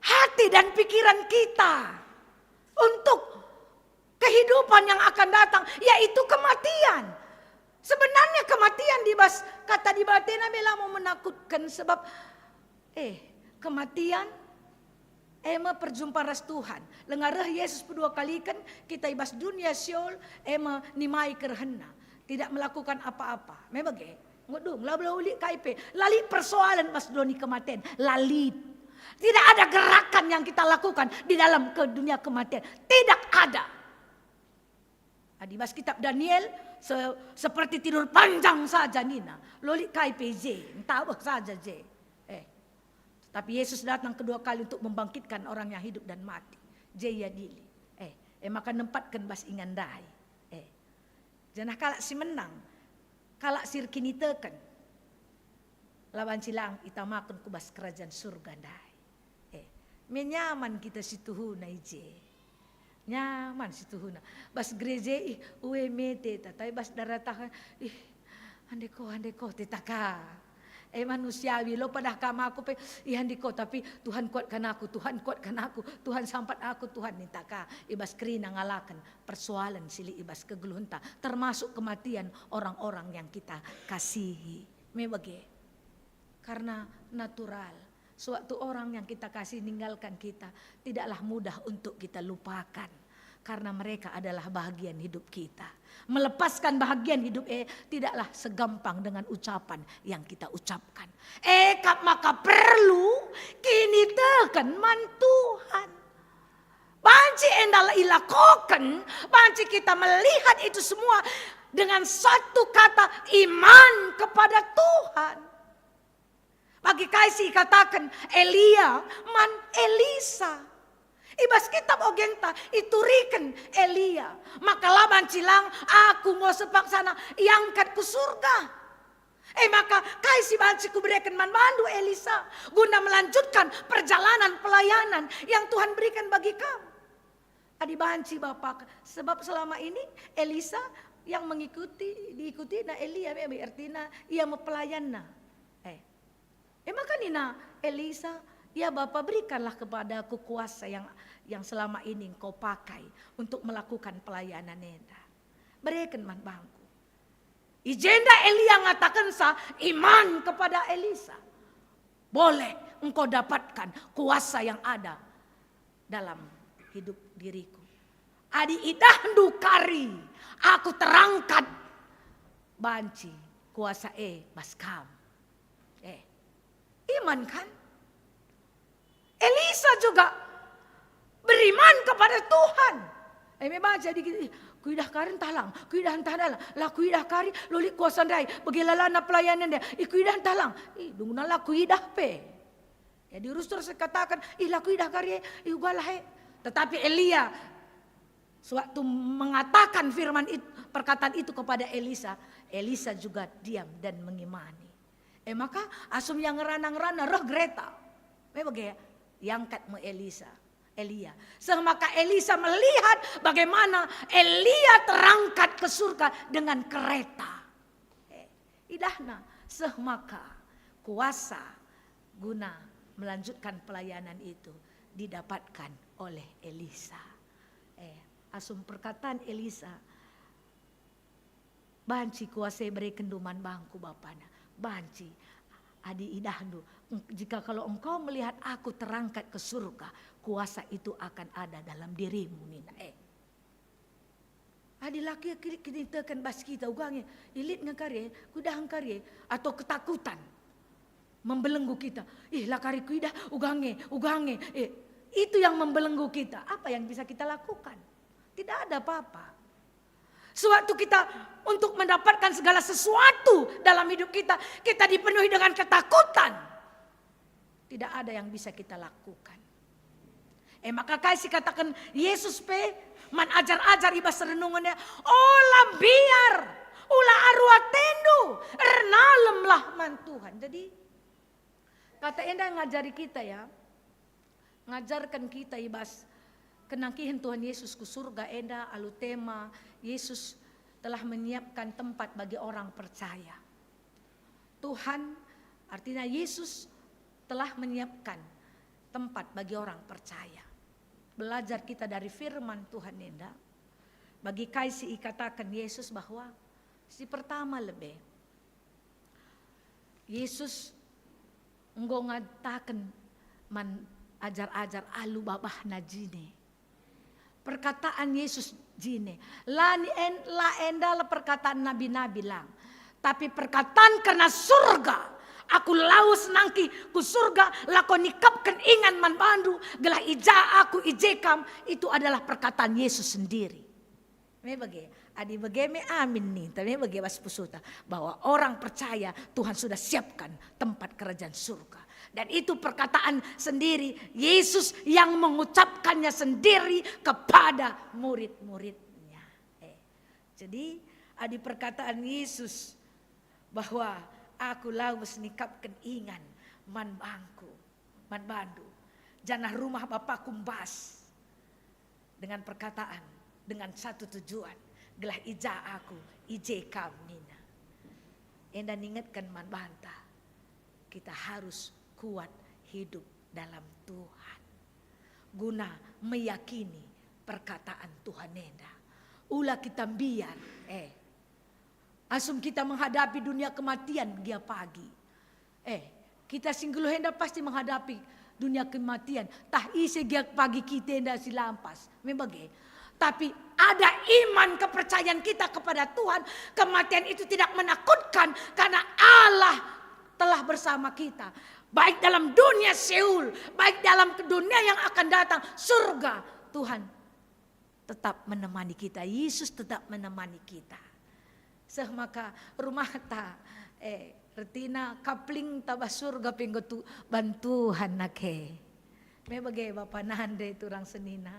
hati dan pikiran kita untuk kehidupan yang akan datang, yaitu kematian. Sebenarnya kematian di bas kata Dibata enda me la menakutken, sebab, eh, kematian e me perjumpaan ras Tuhan. Lenga reh Yesus pedua kaliken kita i bas dunia Sheol, e me nimai kerehenna, tidak melakukan apa-apa. Me bage. Ngedung, la lit kai pe. La lit persoalan bas doni kematen. La lit. Tidak ada gerakan yang kita lakukan di dalam ke dunia kematian. Tidak ada. Adi bas kitab Daniel, se-, seperti tidur panjang saja nina. La lit kai pe je, ntaweh saja je. Eh. Tapi Yesus datang kedua kali untuk membangkitkan orang yang hidup dan mati. Je iadili. Eh, eh maka nempatken bas ingan ndai. Eh. Janah kalak si menang, kalak si erkiniteken, la banci lang itamaken ku bas kerajan Surga ndai. Eh, me nyaman kita situhuna i je. Nyaman situhuna. Bas gereja, ih, ue mete, tapi bas daratahen, ih, andeko, andeko, teta ka. Eh, manusiawi, lo padah kam aku pe, ih, andeko, tapi Tuhan kuatkan aku, Tuhan kuatkan aku, Tuhan sampat aku, Tuhan, ninta ka. I bas kerina ngalaken persoalan si lit i bas kegeluhenta, termasuk kematian orang-orang yang kita kasihi. Me bage. Karena natural. Sewaktu orang yang kita kasih ninggalkan kita, tidaklah mudah untuk kita lupakan. Karena mereka adalah bahagian hidup kita. Melepaskan bahagian hidup e tidaklah segampang dengan ucapan yang kita ucapkan. E kap maka perlu kiniteken man Tuhan. Banci enda ilakoken, banci kita melihat itu semua dengan satu kata, iman kepada Tuhan. Bagi kai si ikataken Elia man Elisa? I bas kitab ogenta ituriken Elia, maka la banci lang aku enggo sepaksana iangkat ku surga. E maka, kai si banci kubereken man bandu, Elisa, guna melanjutkan perjalanan pelayanan yang Tuhan berikan bagi kam? Adi banci, Bapak, sebab selama ini Elisa yang mengikuti, diikutina Elia, me-, ertina ia me pelayanna. Eh. E maka nina Elisa, "Ya Bapa, berikanlah kepadaku kuasa yang, yang selama ini engkau pakai untuk melakukan pelayanan enda. Bereken man bangku." I jenda Elia ngatakensa iman kepada Elisa. "Boleh engkau dapatkan kuasa yang ada dalam hidup diriku. Adi idahndu kari aku terangkat, banci kuasa e bas kam." Eh, iman kan? Elisa juga beriman kepada Tuhan. Eh, memang jadi gini, "Ih, kuidah kari ntah lang, kuidah ntah lang, la kuidah kari, la lit kuasa ndai, bage lalana pelayanan ndai, ih, kuidah ntah lang, ih, dungna la kuidah pe." Jadi terus terus katakan, "Ih, la kuidah kari, eh, ih, ugalah, eh." Tetapi Elia, sewaktu mengatakan firman it-, perkataan itu kepada Elisa, Elisa juga diam dan mengimani. E maka asum ia ngerana-ngerana reh kereta. Me bage, iangkat me Elisa, Elia. Seh maka Elisa melihat bagaimana Elia terangkat ke surga dengan kereta. Eh, idahna, seh maka kuasa guna melanjutkan pelayanan itu didapatkan oleh Elisa. Eh, asum perkataan Elisa, "Banci kuasa iberekenndu man bangku," bapana. "Banci, adi idahndu, eng-, jika kalau engkau melihat aku terangkat ke surga, kuasa itu akan ada dalam dirimu," nina. Eh. Adi la ki-, ki-, kiniteken bas kita uga nge, lit nge kari, kuidah nge kari, atau ketakutan membelenggu kita. "Ih, la kari kuidah, uga nge, uga nge." Eh, itu yang membelenggu kita. Apa yang bisa kita lakukan? Tidak ada apa-apa. Sewaktu kita untuk mendapatkan segala sesuatu dalam hidup kita, kita dipenuhi dengan ketakutan. Tidak ada yang bisa kita lakukan. Eh, maka kai si kataken Yesus pe man ajar-ajar i bas renungenNa, "Ola mbiar, ula aru atendu, ernalemlah man Tuhan." Jadi, kata enda ngajari kita, ya, ngajarken kita i bas kenangkihen Tuhan Yesus ku surga enda alu tema Yesus telah menyiapkan tempat bagi orang percaya. Tuhan, artinya Yesus telah menyiapkan tempat bagi orang percaya. Belajar kita dari firman Tuhan enda, bagi kai si ikataken Yesus bahwa si pertama lebe, Yesus enggo ngataken man ajar-ajar alu babahNa jine. Perkataan Yesus jine, la ni en-, la enda la perkataan nabi-nabi lang, tapi perkataan kerna surga. "Aku lawes nangkih ku surga, lako nikapken ingan man bandu, gelah i ja Aku, i je kam." Itu adalah perkataan Yesus sendiri. Me bage, adi bage me amin ninta, me bage bas pusuhta, bahwa orang percaya Tuhan sudah siapkan tempat kerajaan surga. Dan itu perkataan sendiri, Yesus yang mengucapkannya sendiri kepada murid-muridnya. Eh, jadi, adi perkataan Yesus bahwa, "Aku lawes nikapken ingan man bangku, man bandu, janah rumah Bapaku mbas dengan perkataan, dengan satu tujuan, gelah i ja Aku, i je kam," nina. Enda ningetken man banta, kita harus kuat hidup dalam Tuhan guna meyakini perkataan Tuhan enda. Ula kita mbiar, eh, asum kita menghadapi dunia kematian gia pagi. Eh, kita si nggeluh enda pasti menghadapi dunia kematian. Tah ise gia pagi kita enda si lampas. Me bage. Tapi ada iman kepercayaan kita kepada Tuhan, kematian itu tidak menakutkan karena Allah telah bersama kita. Baik dalam dunia Seol, baik dalam dunia yang akan datang, surga, Tuhan tetap menemani kita, Yesus tetap menemani kita. Seh maka rumahta, eh, ertina kaplingta bas surga pe enggo tu, ban Tuhan nake. Me bage bapa nande turang senina.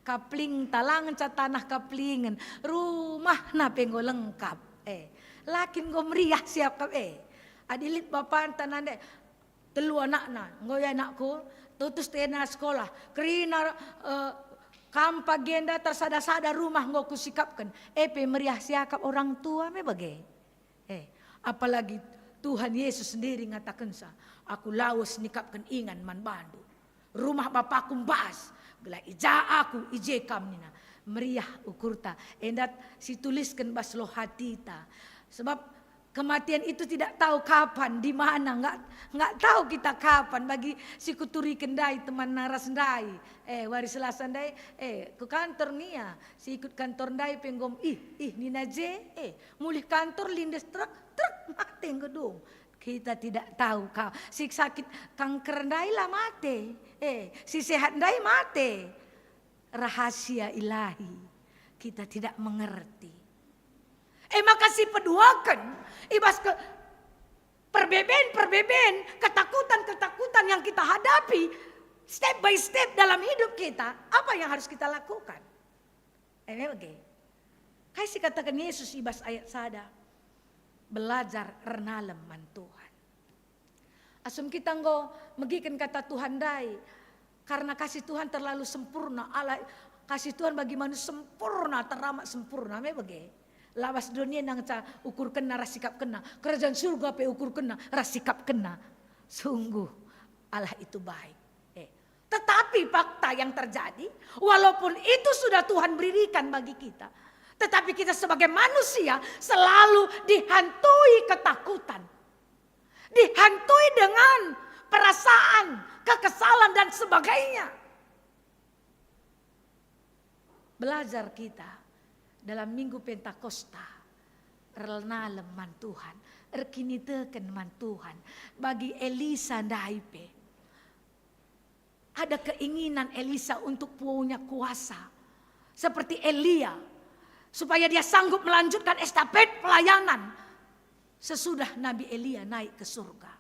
Kaplingta la ngenca tanah kaplingen, rumahna pe enggo lengkap. Eh, la kin enggo meriah siap kap, eh. Adi lit bapanta nande, telu anakna, enggo ia anakku, tutus tena sekolah, kerina, eh, kam pagi enda tersada-sada rumah enggo kusikapken, e pe meriah siakap orang tua me bage. Eh, apalagi Tuhan Yesus sendiri ngatakensa, "Aku lawes nikapken ingan man bandu. Rumah Bapaku mbas, gelah i ja Aku, i je kam," nina. Meriah ukurta, enda situlisken bas loh hatita. Sebab kematian itu tidak tahu kapan, di mana, nggak, nggak tahu kita kapan. Bagi si kuturiken ndai, teman naras ndai, eh, wari Selasa ndai, eh, ke kantor ngia, si ikut kantor ndai pe enggo, ih, ih, nina je, eh, mulih kantor lindes truk, truk, mate enggo dung. Kita tidak tahu ka-, si sakit kanker ndai la mate, eh, si sehat ndai mate. Rahasia ilahi kita tidak mengerti. E maka sipeduaken, i bas ke-, perbeben-perbeben, ketakutan-ketakutan yang kita hadapi step by step dalam hidup kita, apa yang harus kita lakukan? E, oke. Kai si kataken Yesus i bas ayat sada? Belajar ernalem man Tuhan. Asum kita enggo megiken kata Tuhan ndai, karena kasih Tuhan terlalu sempurna, Allah, kasih Tuhan bagi manusia sempurna, teramat sempurna, me bage. La bas doni nangca ukurkenna ras sikapkenna, kerajaan surga pe ukurkenna ras sikapkenna. Sungguh Allah itu baik. Eh, tetapi fakta yang terjadi, walaupun itu sudah Tuhan berikan bagi kita, tetapi kita sebagai manusia selalu dihantui ketakutan. Dihantui dengan perasaan, kekesalan, dan sebagainya. Belajar kita dalam Minggu Pentakosta, ernalem man Tuhan, erkiniteken man Tuhan. Bagi Elisa ndai pe, ada keinginan Elisa untuk punya kuasa seperti Elia, supaya dia sanggup melanjutkan estafet pelayanan sesudah Nabi Elia naik ke surga.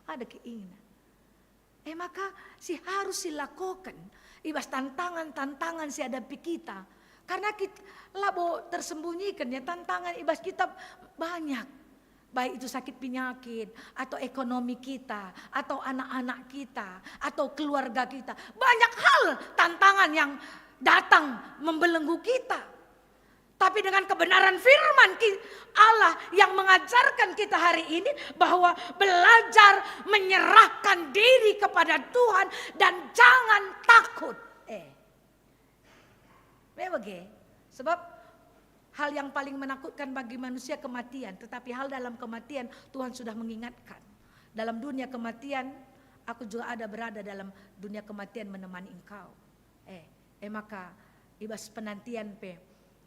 Ada keinginan. E maka si harus silakoken i bas tantangan-tantangan si hadapi kita. Karena kit-, labo tersembunyiken ya, tantangan i bas kita banyak. Baik itu sakit penyakit, atau ekonomi kita, atau anak-anak kita, atau keluarga kita. Banyak hal tantangan yang datang membelenggu kita. Tapi dengan kebenaran firman ki-, Allah yang mengajarkan kita hari ini bahwa belajar menyerahkan diri kepada Tuhan dan jangan takut. Eh. Me bage. Sebab hal yang paling menakutkan bagi manusia kematian, tetapi hal dalam kematian Tuhan sudah mengingatkan. Dalam dunia kematian, aku juga ada berada dalam dunia kematian menemani engkau. Eh, e maka i bas penantian pe,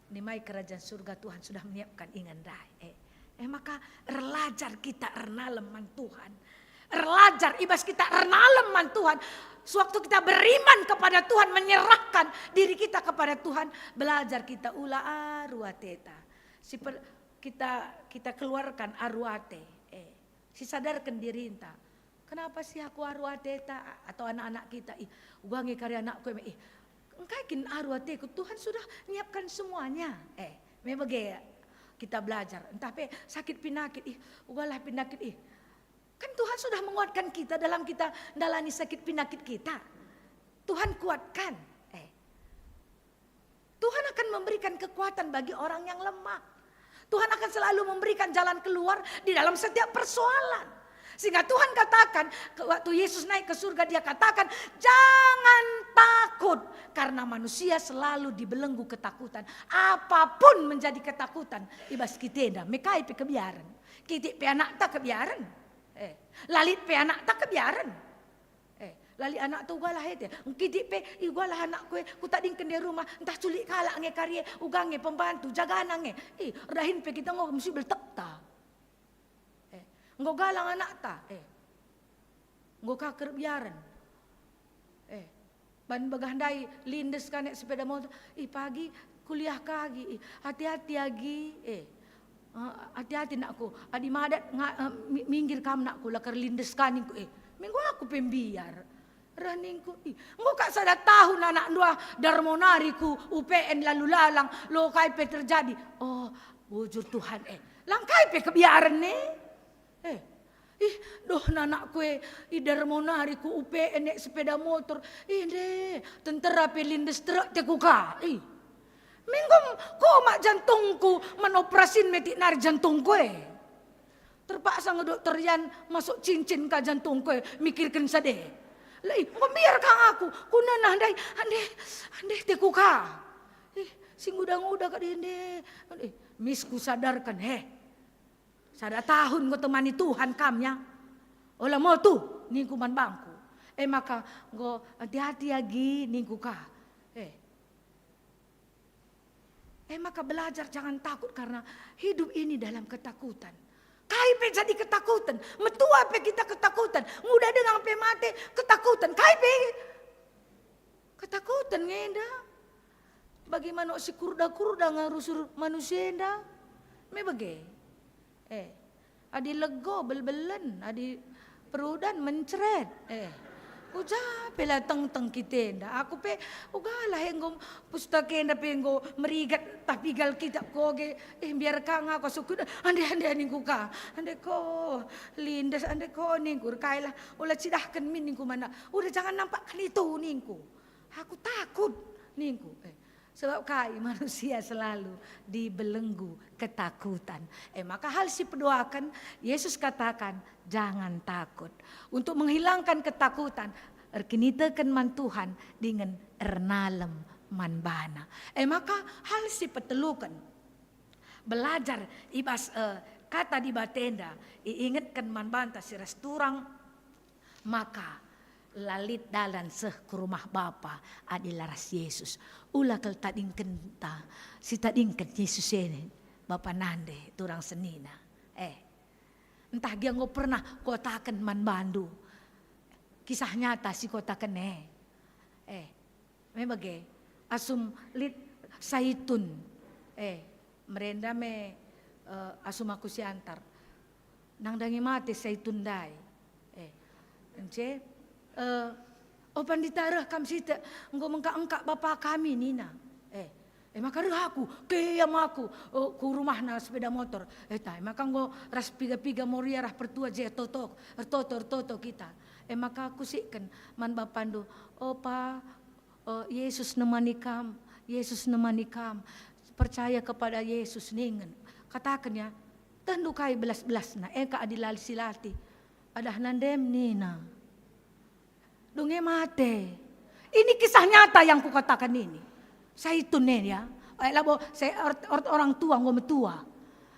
nimai kerajaan surga Tuhan sudah menyiapkan ingan ndai. Eh, e maka erlajar kita ernalem man Tuhan. Erlajar i bas kita ernalem man Tuhan. Sewaktu kita beriman kepada Tuhan, menyerahkan diri kita kepada Tuhan, belajar kita ula aru ateta. Si per-, kita, kita keluarkan aru ate. Eh, sisadarken dirinta. Kenapa sih aku aru ateta? Atau anak-anak kita, ih, uga nge kari anakku, eme, ih, engkai kin aru ateku? Tuhan sudah nyiapkan semuanya. Eh, me bage kita belajar. Entah pe sakit pinakit, ih, ugalah pinakit, ih. Kan Tuhan sudah menguatkan kita dalam kita ndalani sakit pinakit kita. Tuhan kuatkan. Eh. Tuhan akan memberikan kekuatan bagi orang yang lemah. Tuhan akan selalu memberikan jalan keluar di dalam setiap persoalan. Sehingga Tuhan katakan, ke-, waktu Yesus naik ke surga, Dia katakan, "Jangan takut," karena manusia selalu dibelenggu ketakutan. Apapun menjadi ketakutan, i bas kita enda, me kai pe kebiaren. Kitik pe anakta kebiaren. Eh, la lit pe anakta kebiaren. Eh, Lali anakta ugalah ete. Engkitik pe ugalah anakku e, kutadingken de rumah, ntah culik kalak nge kari e, uga nge pembantu, jagana nge. Ih, erdahin pe kita enggo mesti beltekta. Eh, enggo galang anakta. Eh. Enggo ka kerbiaren. Eh, ban begah ndai lindes ka naik sepeda motor. Ih, pagi kuliah ka agi. Ih, hati-hati agi. Eh. Eh, hati-hati nakku. Adi madat nga-, eh, mi-, minggir kam nakku, la kerlindes ka ningku. Eh, minggu aku pe mbiar. Reh ningku, "Ih, enggo kak sada tahun anak ndua Darmo nari ku U P N lalu lalang, lo kai pe terjadi." Oh, bujur Tuhan, eh. Lang kai pe kebiaren e. Eh. Ih, doh anakku e, i Darmo nari ku U P N naik sepeda motor. Ih, nde, tentera pe lindes terek te kuka. Ih. Minggu ko mak jantungku, man operasin metik nari jantungku e. Terpaksa nge dokter Yan masuk cincin ka jantungku e, mikirken sade. Lah, ih, enggo mbiar kang aku, kunenah ndai, ande, ande teku ka. Ih, si nguda-nguda kade ande. Ih, mis kusadarken, he. Sada tahun enggo temani Tuhan kam ya. Ola motu, ningku man bangku. E maka enggo hati-hati agi ningku ka. Eh. E maka belajar jangan takut karena hidup ini dalam ketakutan. Kai pe jadi ketakutan, metua pe kita ketakutan, nguda denga pe mate ketakutan, kai pe ketakutan nge enda. Bagi manuk si kurda-kurda nga rusur manusia enda. Me bage. Eh, adi lego belbelen, adi perudan mencret. Eh, uja pe la tengteng kita enda. Aku pe ugalah enggo pustaka enda pe enggo merigat tah piga Alkitab koge. Eh, mbiar ka nga aku asukku dah. Ande, ande ningku ka. Ande ko lindes, ande ko ningku. Kailah, ula cidahken min ningku mana. Udah jangan nampakkan itu ningku. Aku takut ningku. Eh, sebab kai manusia selalu dibelenggu ketakutan. Eh, maka hal si peduaken, Yesus katakan, "Jangan takut." Untuk menghilangkan ketakutan, erkiniteken man Tuhan dingen ernalem man baNa. Eh, maka hal si peteluken, belajar i bas, eh, kata Dibata enda, iingetken man banta si ras turang, maka la lit dalan seh ku rumah Bapa adi la ras Yesus. Ula kal tadingkenta, si tadingken Yesus e, Bapa nande, turang senina. Eh, ntah gia enggo pernah kuataken man bandu kisah nyata si kuataken e. Eh, me bage, asum lit Saitun. Eh, merenda me, eh, asum aku siantar. Nandangi mate Saitun ndai. Eh, ence, eh, "O Pandita, reh kam sitik, enggo mengkak-engkak bapa kami," nina. Eh, eh, maka reh aku, keam aku, eh, ku rumahna sepeda motor. Eh, tai, maka enggo ras piga-piga Moria rah pertua je ertoto, ertoto, ertoto kita. Eh, maka kusikken man bapandu, "O Pa, eh, Yesus nemani kam, Yesus nemani kam. Percaya kepada Yesus," ningen. Kataken ya, "Tehndu kai belas-belasna, e ka adi la silatih. Adah nandem," nina. Dunge mate. Ini kisah nyata yang kukatakan ini. Saitun e ya. Eh, labo saya or-, or-, orang tua enggo metua.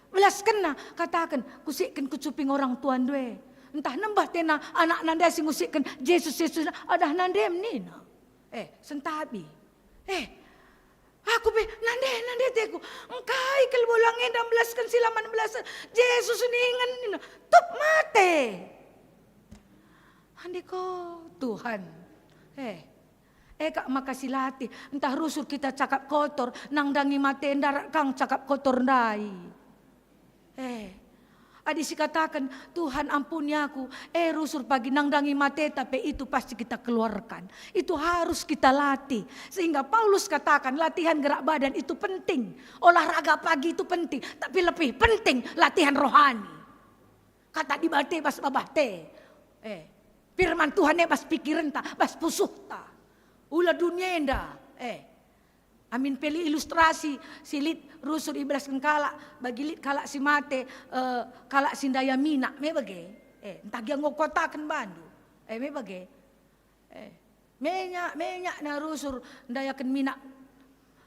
Belaskenna, kataken, "Kusikken kucuping orang tua ndue. Ntah nembah tena anak nande si ngusikken, 'Jesus, Jesus,' adah nandem," nina. Eh, sentabi. Eh, aku pe, nande, nande teku. Engkai kal bolang enda mbelasken si la man belasen? Jesus ningen, nina. Tup mate. Andiko Tuhan. Eh, e kak maka silatih. Ntah rusur kita cakap kotor, nandangi mate ndarat kang cakap kotor ndai. Eh, adi sikataken, "Tuhan, ampuni aku," eh, rusur pagi nandangi mateta pe itu pasti kita keluarkan. Itu harus kita latih. Sehingga Paulus katakan, latihan gerak badan itu penting. Olahraga pagi itu penting. Tapi lebih penting latihan rohani. Kata Dibata bas babahta. Eh, firman Tuhan e bas pikirenta, bas pusuhta. Ula dunia enda. Eh, Amin pe lit ilustrasi si lit rusur ibelasken kalak, bagi lit kalak si mate, eh, kalak si ndaya minak, me bage. Eh, ntah gia enggo kataken bandu. Eh, me bage. Eh, minyak, minyakna rusur ndayaken minak,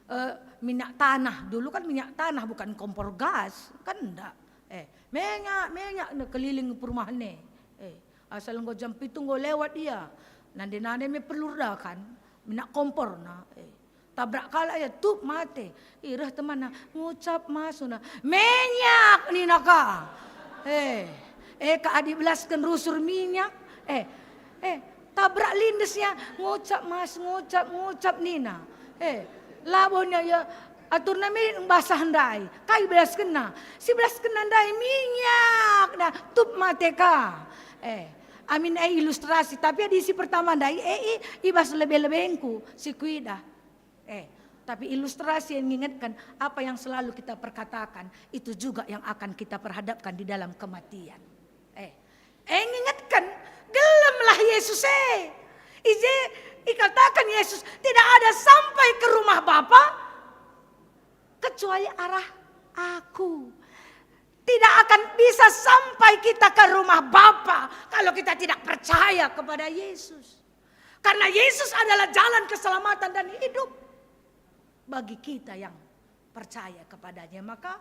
eh, minyak tanah. Dulu kan minyak tanah, bukan kompor gas, kan ndak. Eh, minyak, minyakna keliling perumahen e. Eh, asal enggo jam pitu enggo lewat ia. Nande-nande me perlu erdakan, minak komporna. Eh. Tabrak kalak ia, tup mate. Ih, reh temanna, ngucap masuna. Minyak nina ka. Eh, eh ka adi belasken rusur minyak. Eh, eh, tabrak lindesnya, ngucap mas, ngucap, ngucap nina. Eh, labo nia ia aturna me basah ndai. Kai belaskenna? Si belaskenna ndai minyak, nah, tup mate ka. Eh, amin, eh, ilustrasi, tapi adi si pertama ndai, eh, i, i bas lebe-lebengku si kuidah. Eh, tapi ilustrasi yang mengingatkan apa yang selalu kita perkatakan, itu juga yang akan kita perhadapkan di dalam kematian. Eh, eh, ngingetken, gelemlah Yesus e. I je ikataken Yesus, "Tidak ada sampai ke rumah Bapa kecuali arah Aku." Tidak akan bisa sampai kita ke rumah Bapa kalau kita tidak percaya kepada Yesus. Karena Yesus adalah jalan keselamatan dan hidup bagi kita yang percaya kepada-Nya. Maka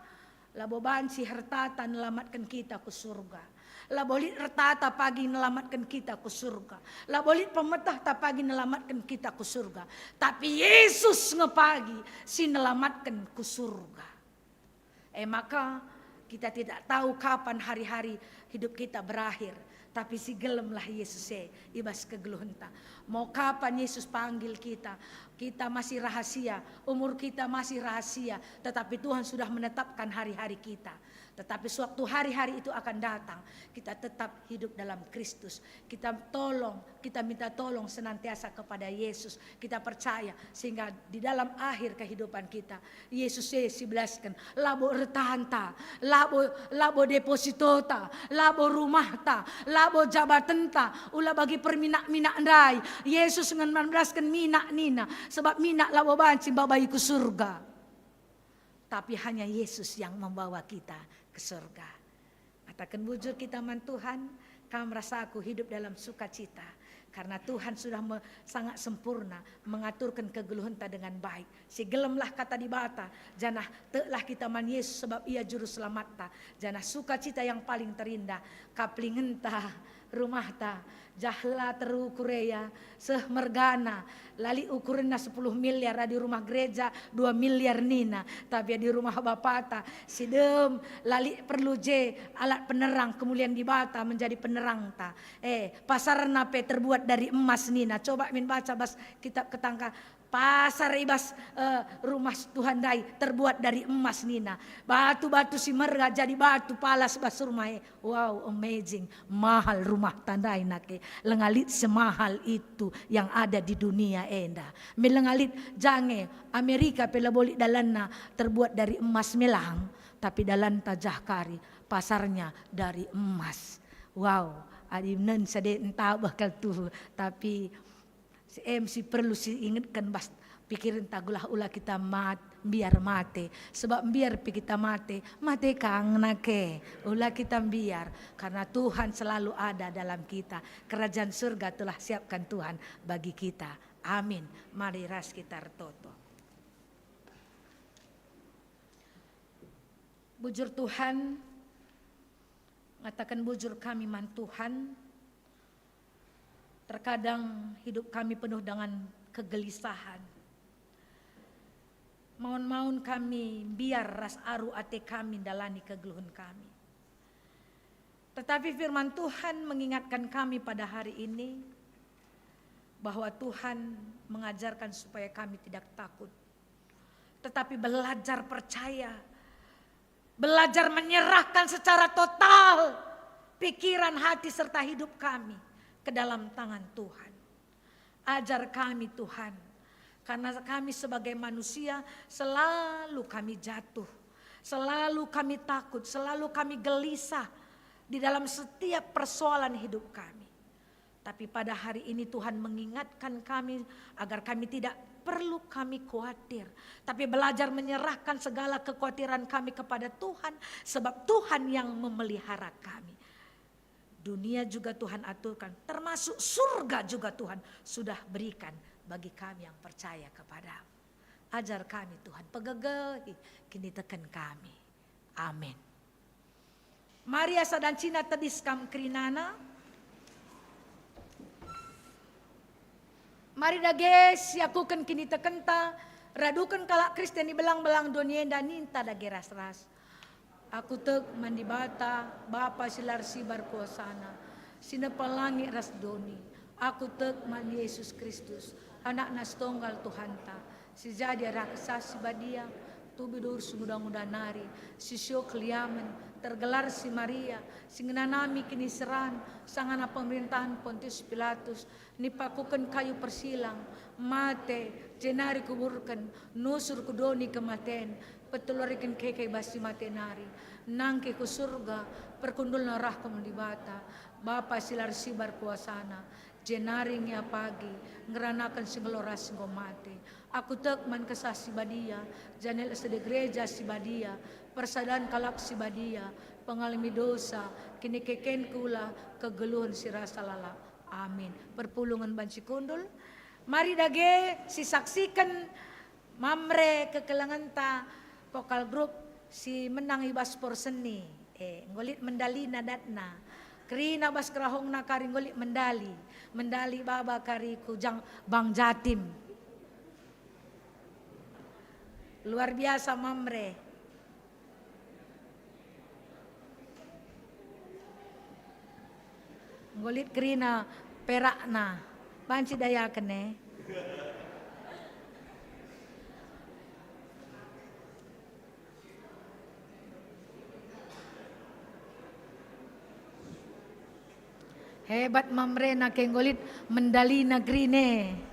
labo banci ertata nelamatken kita ku surga. Labo lit ertata pagi nelamatken kita ku surga. Labo lit pemetehta pagi nelamatken kita ku surga. Tapi Yesus nge pagi si nelamatken ku surga. E maka, kita tidak tahu kapan hari-hari hidup kita berakhir, tapi si gelemlah Yesus e i bas kegeluhenta. Mau kapan Yesus panggil kita, kita masih rahasia, umur kita masih rahasia, tetapi Tuhan sudah menetapkan hari-hari kita. Tetapi sewaktu hari-hari itu akan datang, kita tetap hidup dalam Kristus. Kita tolong, kita minta tolong senantiasa kepada Yesus. Kita percaya sehingga di dalam akhir kehidupan kita, Yesus e si belasken, labo ertanta, labo, labo depositota, labo rumahta, labo jabatenta, ula bagi perminak-minak ndai. Yesus nge man belasken minak nina, sebab minak labo banci mbabai ku surga. Tapi hanya Yesus yang membawa kita ke surga. Kataken bujur kita man Tuhan, kam ras aku hidup dalam sukacita. Karena Tuhan sudah me-, sangat sempurna mengaturken kegeluhenta dengan baik. Si gelemlah kata Dibata, janah teklah kita man Yesus sebab Ia Juru Selamatta. Janah sukacita yang paling terindah, kaplingenta, rumahta, jah la terukur e ia, seh mergana, la lit ukurenna sepuluh miliar, adi rumah gereja dua miliar nina, tapi adi rumah Bapata, si dem, la lit perlu je alat penerang, kemulian Dibata menjadi penerangta. Eh, pasarna pe terbuat dari emas nina. Coba min baca bas kitab Ketangka, pasar i bas, eh, rumah Tuhan ndai terbuat dari emas nina. Batu-batu si merga jadi batu palas bas rumah e. Wow, amazing. Mahal rumahta ndai nake. Lenga lit semahal itu yang ada di dunia enda. Me lenga lit jange Amerika pe labo lit dalanna terbuat dari emas melang, tapi dalanta jah kari, pasarnya dari emas. Wow, adi nen sade ntabeh kal tuhu, tapi si em si perlu si ingetken bas pikirenta gelah ula kita mat-, mbiar mate. Sebab mbiar pe kita mate, mate kang nake. Ula kita mbiar, karena Tuhan selalu ada dalam kita. Kerajaan surga telah siapkan Tuhan bagi kita. Amin. Mari ras kita ertoto. Bujur Tuhan, ngataken bujur kami man Tuhan, terkadang hidup kami penuh dengan kegelisahan. Maun-maun kami mbiar ras aru ate kami ndalani kegeluhen kami. Tetapi firman Tuhan mengingatkan kami pada hari ini bahwa Tuhan mengajarkan supaya kami tidak takut, tetapi belajar percaya, belajar menyerahkan secara total pikiran, hati, serta hidup kami ke dalam tangan Tuhan. Ajar kami, Tuhan, karena kami sebagai manusia selalu kami jatuh, selalu kami takut, selalu kami gelisah di dalam setiap persoalan hidup kami. Tapi pada hari ini Tuhan mengingatkan kami agar kami tidak perlu kami khawatir, tapi belajar menyerahkan segala kekhawatiran kami kepada Tuhan, sebab Tuhan yang memelihara kami. Dunia juga Tuhan aturkan, termasuk surga juga Tuhan sudah berikan bagi kami yang percaya kepada-Mu. Ajar kami, Tuhan, pegegehi kiniteken kami. Amin. Mari asa dancina tedis kam kerinana. Mari dage siakuken kinitekenta, raduken kalak Kristen i belang-belang doni enda ninta dage ras-ras. Aku tek man Dibata, Bapa si la ersibar kuasana, si nepa langit ras doni. Aku tek man Yesus Kristus, Anakna si tonggal Tuhanta, si jadi arah Kesah Si Badia, tubi durus nguda-nguda nari, si sio keliamen, tergelar si Maria, si ngenanami kiniseran, sangana pemerintahan Pontius Pilatus, nipakuken kayu persilang, mate, jenari kuburken, nusur ku doni kematen, peteluariken keke bas si mate nari, nangkih ku Surga, perkundulna rah ku Dibata, Bapa si la ersibar kuasana, jenari nge apagi, ngeranaken si nggeluh ras si enggo mate. Aku tek man Kesah Si Badia, janel sede gereja si badia, persadan kalak si badia, pengalemi dosa, kinikeken kula, kegeluhen si rasa lalap. Amin. Perpulungen banci kundul. Mari dage sisaksiken Mamre kekelengenta vokal grup si menang i bas porseni. Eh, enggo lit mendalina datna. Kerina bas kerahongna kari enggo lit mendali. Mendali baba kari ku jang Bang Jatim. Luar biasa Mamre. Enggo lit kerina perakna. Banci dayaken e. Hebat Mamre nake enggo lit mendalina kerina e.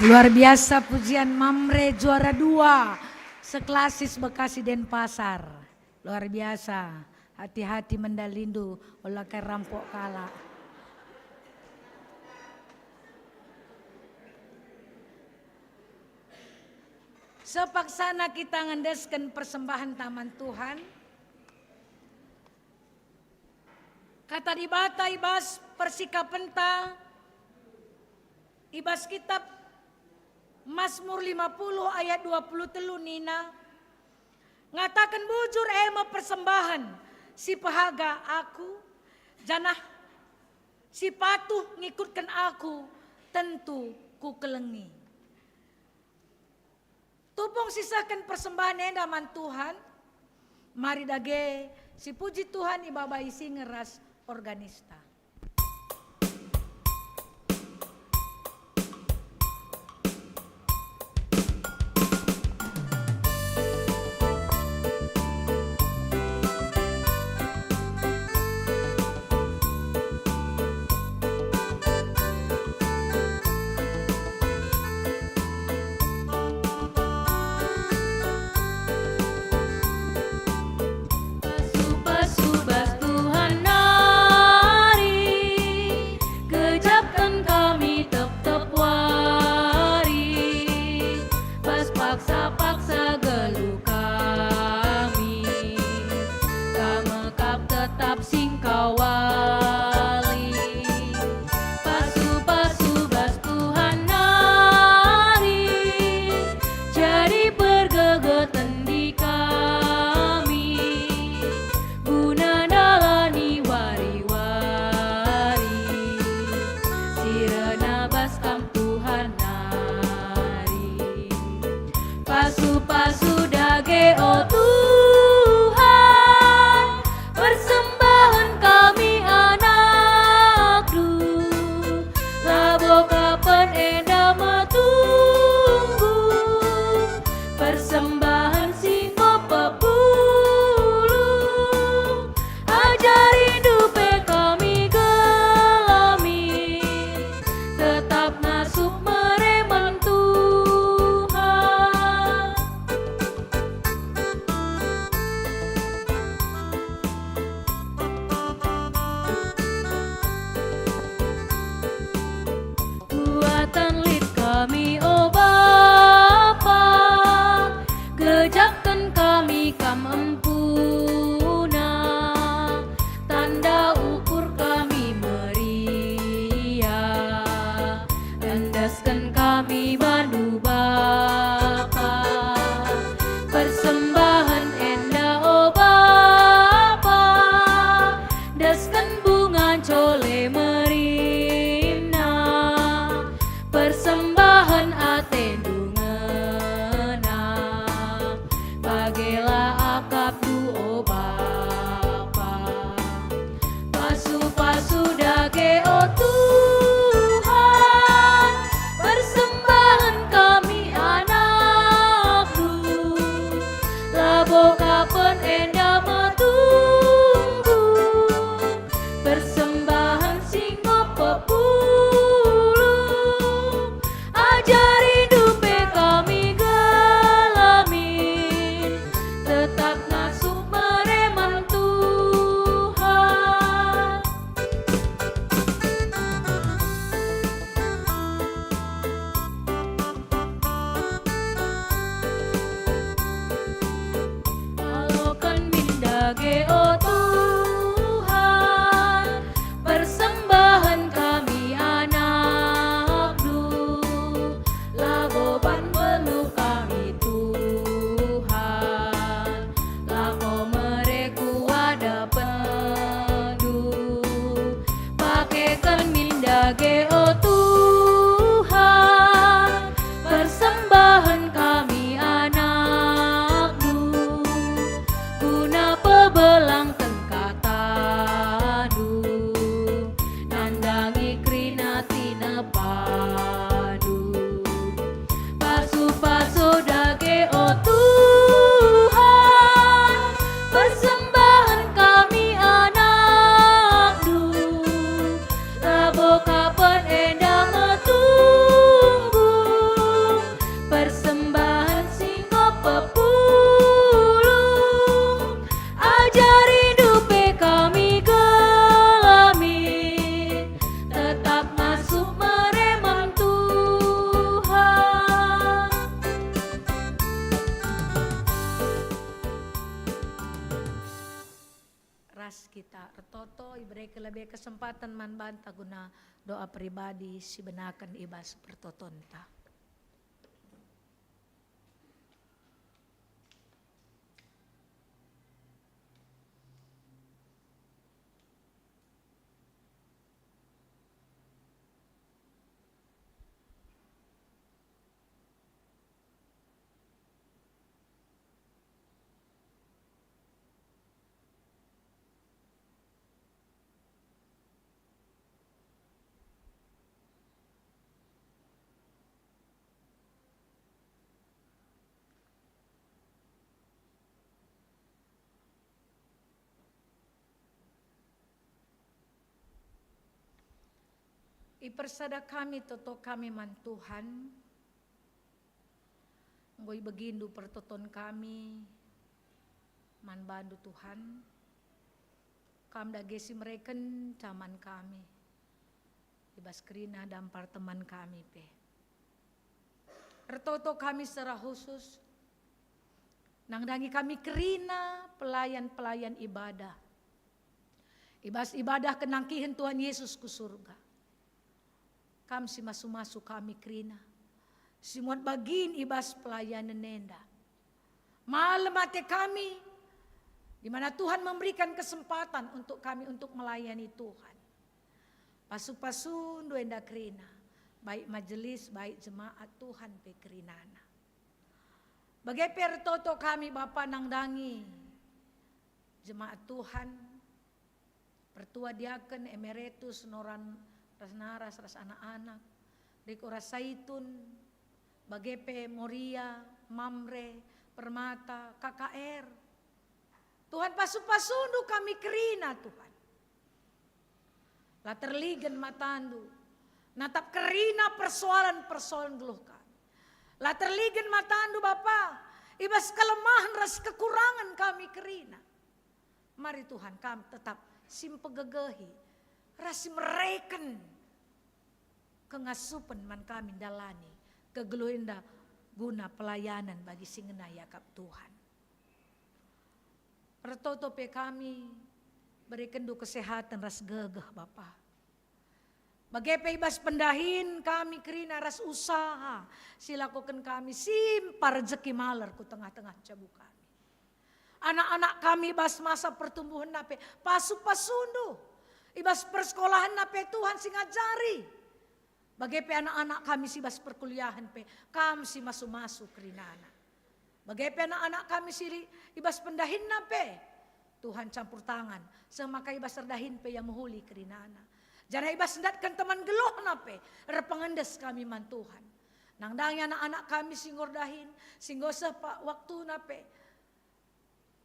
Luar biasa pujian Mamre juara dua, seklasis Bekasi Denpasar. Luar biasa, hati-hati mendalindu, ola kai rampok kalak. Sepaksana kita ngendesken persembahen taman Tuhan. Kata Dibata i bas persikapenta, i bas kitab Masmur lima puluh ayat dua puluh telu nina, "Ngataken bujur e me persembahen si pehaga aku, janah si patuh ngikutken aku tentu kukelengi." Tupung sisehken persembahen enda man Tuhan, mari dage sipuji Tuhan ibabai singer ras organista. Pasu-pasu bas Tuhan nari Ibereken lebe kesempaten man banta guna doa pribadi si benaken i bas pertotonta. Ipersada kami toto kami man Tuhan, enggo ibegindu pertoton kami man bandu Tuhan, Kam dage si mereken caman kami, i bas kerina dampar teman kami pe. Ertoto kami secara khusus, nandangi kami kerina pelayan-pelayan ibadah. I bas ibadah kenangkihen Tuhan Yesus ku surga. Kam si masu-masu kami kerina, si muat bagin i bas pelayanen enda. Malem ate kami, di mana Tuhan memberikan kesempatan untuk kami untuk melayani Tuhan. Pasu-pasundu enda kerina, baik majelis, baik jemaat Tuhan pe kerinana. Bage pe ertoto kami Bapa nandangi jemaat Tuhan, pertua diaken, emeritus, noran ras naras ras anak-anak, Riko ras Saitun, bage pe Moria, Mamre, Permata, K K R. Tuhan, pasu-pasundu kami kerina, Tuhan. La terligen matandu natap kerina persoalan-persoalan geluh kami. La terligen matandu, Bapa, i bas kelemahen ras kekurangan kami kerina. Mari Tuhan, Kam tetap si mpegegehi ras si mereken kengasupen man kami ndalani kegeluh enda guna pelayanan bagi si ngena iakap Tuhan. Ertoto pe kami, berekenNdu kesehatan ras gegeh, Bapa. Bage pe i bas pendahin kami kerina ras usaha si lakoken kami, simpa rejeki maler ku tengah-tengah jabu kami. Anak-anak kami i bas masa pertumbuhenna pe pasu-pasunNdu. I bas persekolahenna pe Tuhan si ngajari. Bage pe anak-anak kami si bas perkuliahen pe, Kam si masu-masu kerinana. Bage pe anak-anak kami si li-, i bas pendahinna pe, Tuhan campur tangan, seh maka i bas erdahin pe ia mehuli kerinana. Janah i bas ndatken teman geluhna pe, erpengendes kami man Tuhan. Nandangi anak-anak kami si enggo erdahin, si enggo seh pa-, waktuna pe.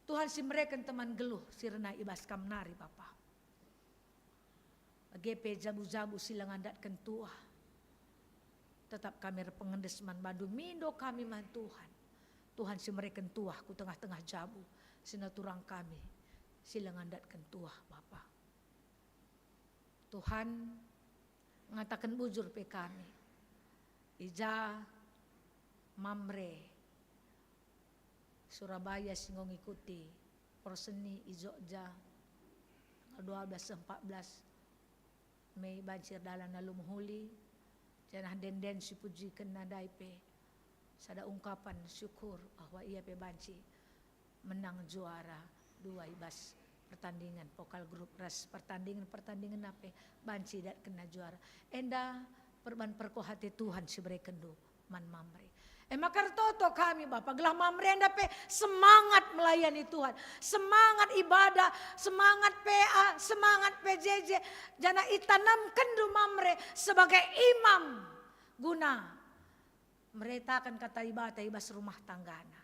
Tuhan si mereken teman geluh si rena i bas Kam nari, Bapa. Bage pe jabu-jabu si langa ndatken tuah. Tetap kami erpengendes man bandu, mindo kami man Tuhan. Tuhan si mereken tuah ku tengah-tengah jabu si naturang kami si langa ndatken tuah, Bapa. Tuhan, ngataken bujur pe kami. I ja Mamre, Surabaya si enggo ngikuti porseni i Jogja tanggal dua belas seh empat belas Mei banci erdalan alu mehuli, janah ende-enden si pujikenna ndai pe sada ungkapan syukur bahwa ia pe banci menang juara dua i bas pertandingan pokal grup ras pertandingan-pertandingenna pe banci idatkenna juara. Enda perban perkuah ate Tuhan si berekenndu man Mamre. E maka ertoto kami, Bapa, gelah Mamre enda pe semangat melayani Tuhan, semangat ibadah, semangat P A, semangat P J J, janah itanamkenndu Mamre sebagai imam guna meritaken kata Dibata i bas rumah tanggana.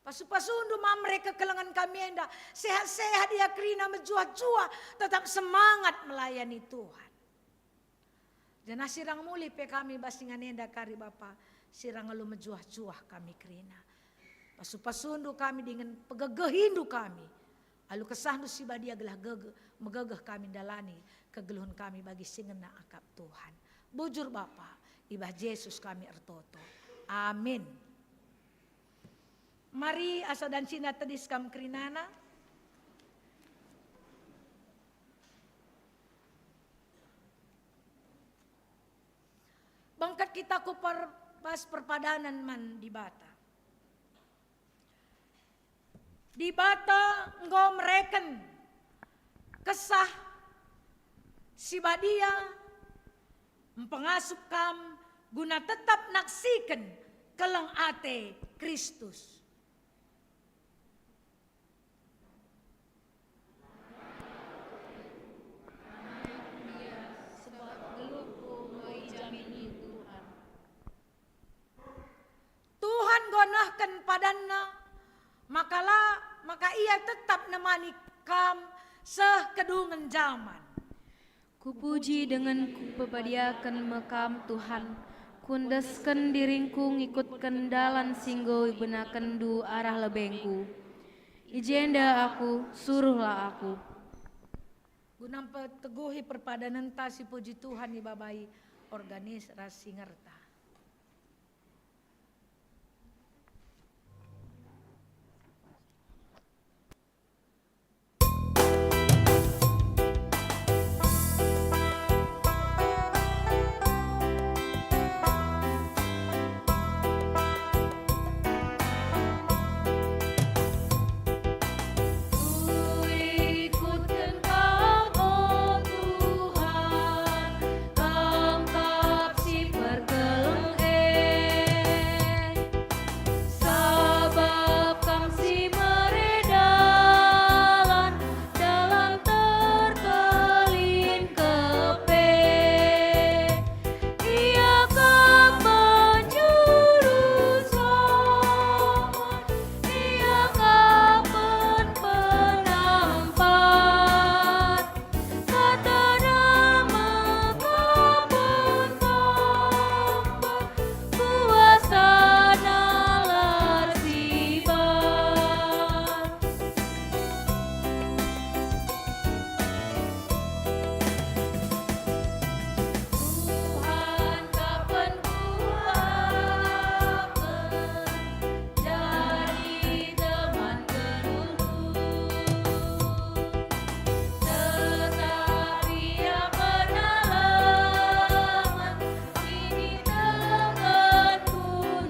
Pasu-pasundu Mamre kekelengen kami enda, sehat-sehat ia kerina, mejuah-juah, tetap semangat melayani Tuhan. Janah sirang mulih pe kami bas ingan enda kari, Bapa, sirang alu mejuah-juah kami kerina. Pasu-pasundu kami dingen pegegehindu kami. Alu kesahndu si badia gelah gege-, megegeh kami ndalani kegeluhen kami bagi si ngena akap Tuhan. Bujur Bapa, i bas Jesus kami ertoto. Amin. Mari asa dancina tedis kam kerinana. Ket kita ku per-, bas perpadanen man Dibata. Dibata enggo mereken Kesah Si Badia mpengasup kam guna tetap naksiken keleng ate Kristus. Sebab geluhku enggo ijamin Tuhan. Tuhan enggo nehken padanNa, maka la, maka Ia tetap nemani kam seh kedungen jaman. Kupuji dingen kupepadiaken me Kam, Tuhan. Kuendesken diringku ngikutken dalan si enggo ibenakenNdu arah lebengku. I jenda aku, suruhlah aku. Guna mpeteguhi perpadanenta si puji Tuhan ibabai organis ras singerta. Kuikutken Kam, o Tuhan, Kam kap si perkeleng e. Sabap Kam si mere dalan, dalan terkelin kepe. Ia Kam penjuru selamat, Ia Kam penampat. Kata-Na me Kam penampat, kuasa-Na la ersibar. Tuhan, kapen kuakap jadi teman geluhku, tetapi ia pengalaman ini teguh.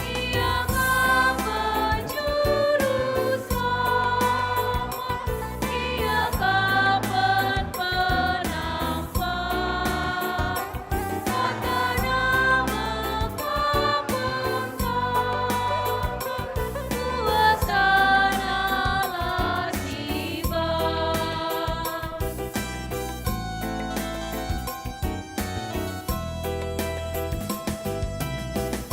Ia kap penjuru selamat, Ia kap penampat. Kata-Na me Kam penampat, kuasa-Na la ersibar.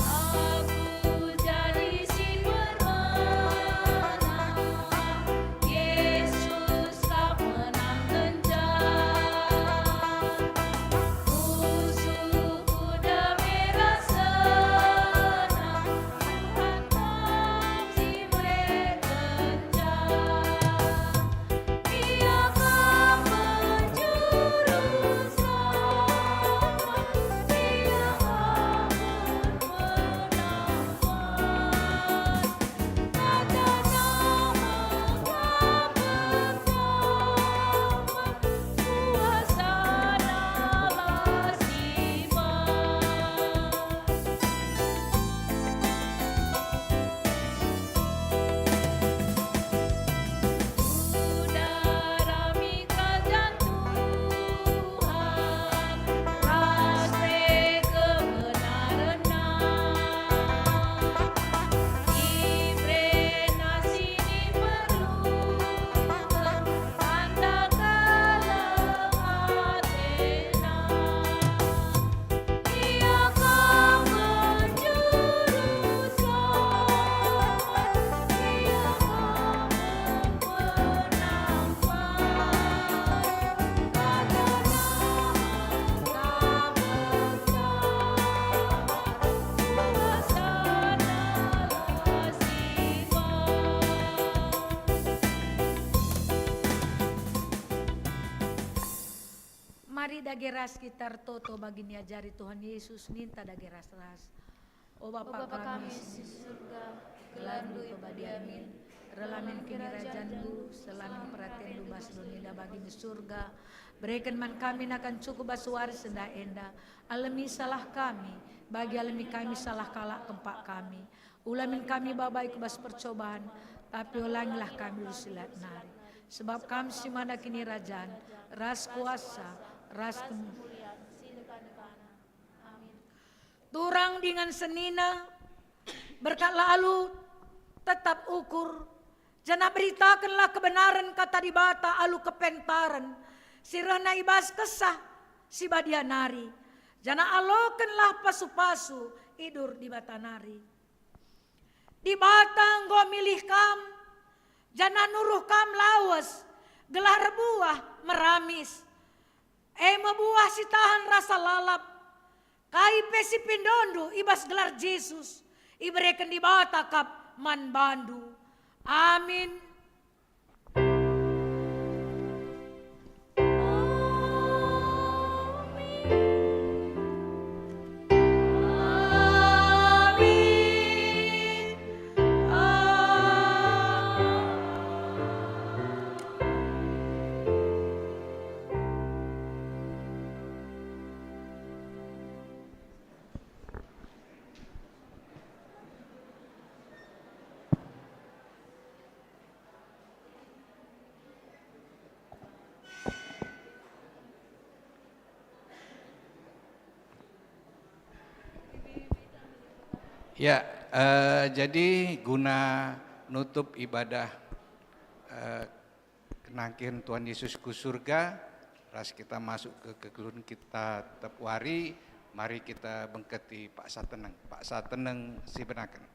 Aku jadi si permenang, Yesus kap menangkenca. Musuhku ndai me ras senang, Tuhan kap si merekenca. Ia kap penjuru selamat, Ia kap penampat. Kata-Na me Kam penampat, kuasa-Na la ersibar. Udah rami kerajaan Tuhan, ras pe kebenarenNa. Iberena si diperluken, anta kalak atena. Ia kap penjuru selamat, Ia kap penampat. Kata-Na me kap penampat, kuasa-Na la ersibar. Mari dage ras kita ertoto bagi niajari Tuhan Yesus, ninta dage ras-ras. O Bapa kami si Surga, gelarNdu ipebadia min, Erlamin kinirajanNdu, selamin peratenNdu bas doni enda bagi di surga. Bereken man kami nakan cukup bas wari sendah enda. Alemi salah kami, bagi alemi kami salah kalak kempak kami. Ula min kami babai ku bas percoban, tapi olangilah kami ras si lat nari. Sebab Kam si man kinirajan, ras kuasa, ras kemulian. Turang dingen senina, berkatlah alu tetap ukur, janah beritakenlah kebenaren Kata Dibata alu kepentaren si rehna i bas Kesah Si Badia nari, janah alokenlah pasu-pasu idur Dibata nari. Dibata enggo milih kam, janah nuruh kam lawes, gelah erbuah meramis. E me buah si tahan rasa lalap. Kai pe si pindondu i bas gelar Jesus, ibereken Dibata kap man bandu. Amin. Ya, eh, jadi guna nutup ibadah, eh, kenangkin Tuhan Yesus ku surga, ras kita masuk ke kegeluhen kita tep wari, mari kita bengketi paksa teneng, paksa teneng sibenaken.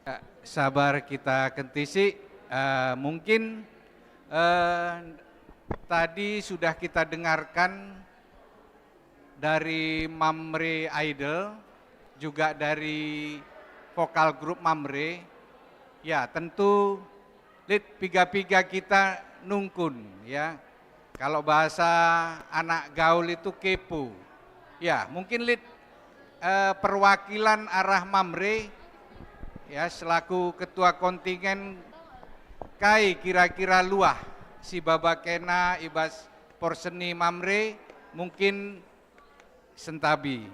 Ya, sabar kita kentisi, eh, mungkin, eh, tadi sudah kita dengarkan dari Mamre Idol, juga dari vokal grup Mamre. Ya, tentu lit piga-piga kita nungkun, ya. Kalau bahasa anak gaul itu kepo. Ya, mungkin lit, eh, perwakilan arah Mamre, ya, selaku ketua kontingen, kai kira-kira luah si baba kena i bas porseni Mamre, mungkin sentabi.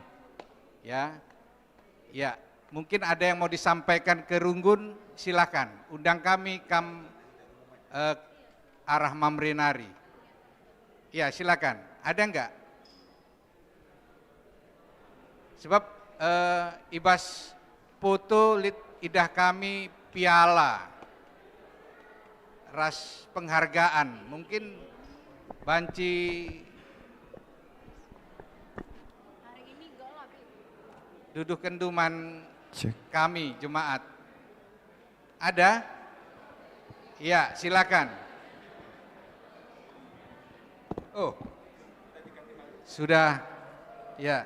Ya. Ya, mungkin ada yang mau disampaikan ke Runggun, silakan. Undang kami kam, eh, arah Mamre nari. Ya, silakan. Ada enggak? Sebab, eh, i bas foto lit idah kami piala ras penghargaan. Mungkin banci duduhkenndu man kami, jemaat. Ada? Ya, silakan. Oh, sudah. Ya.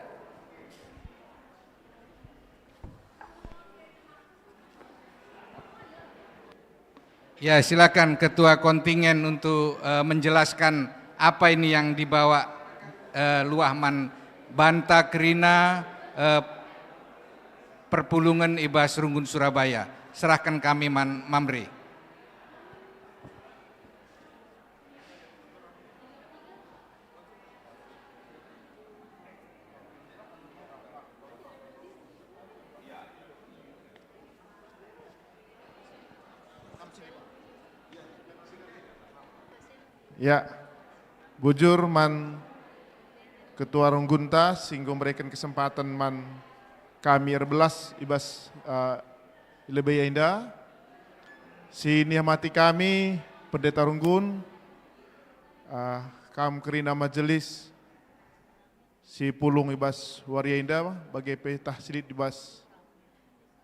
Ya, silakan Ketua Kontingen untuk, eh, menjelaskan apa ini yang dibawa, eh, luah man banta kerina, eh, perpulungen i bas Runggun Surabaya. Serahken kami man Mamre. Ya, bujur man Ketua Runggunta si enggo mereken kesempaten man kami erbelas i bas, eh, lebe enda. Si niamati kami, Pendeta Runggun, eh, kam kerina majelis si pulung i bas wari enda, bage pe tah si lit i bas,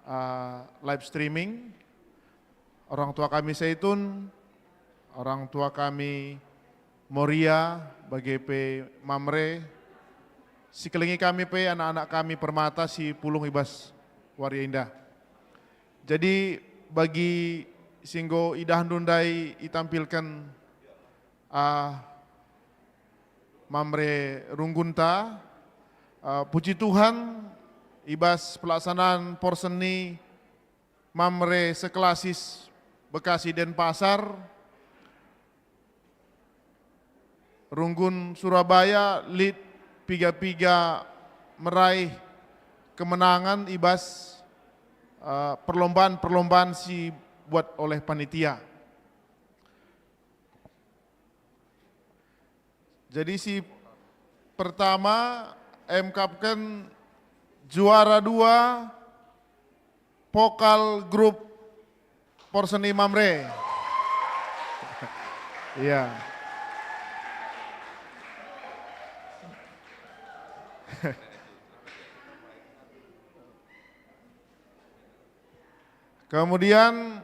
eh, live streaming. Orang tua kami Saitun, orang tua kami Moria, bage pe Mamre, sikelengi kami pe anak-anak kami Permata si pulung i bas wari enda. Jadi, bagi si enggo idahndu ndai itampilken, ah, Mamre Runggunta, ah, puji Tuhan, i bas pelaksanaan porseni Mamre seklasis Bekasi Denpasar, Runggun Surabaya lit piga-piga meraih kemenangan i bas, eh, perlombaan-perlombaan si buat oleh panitia. Jadi si pertama, emkapken juara dua vokal grup porseni Mamre. Iya. Kemudian,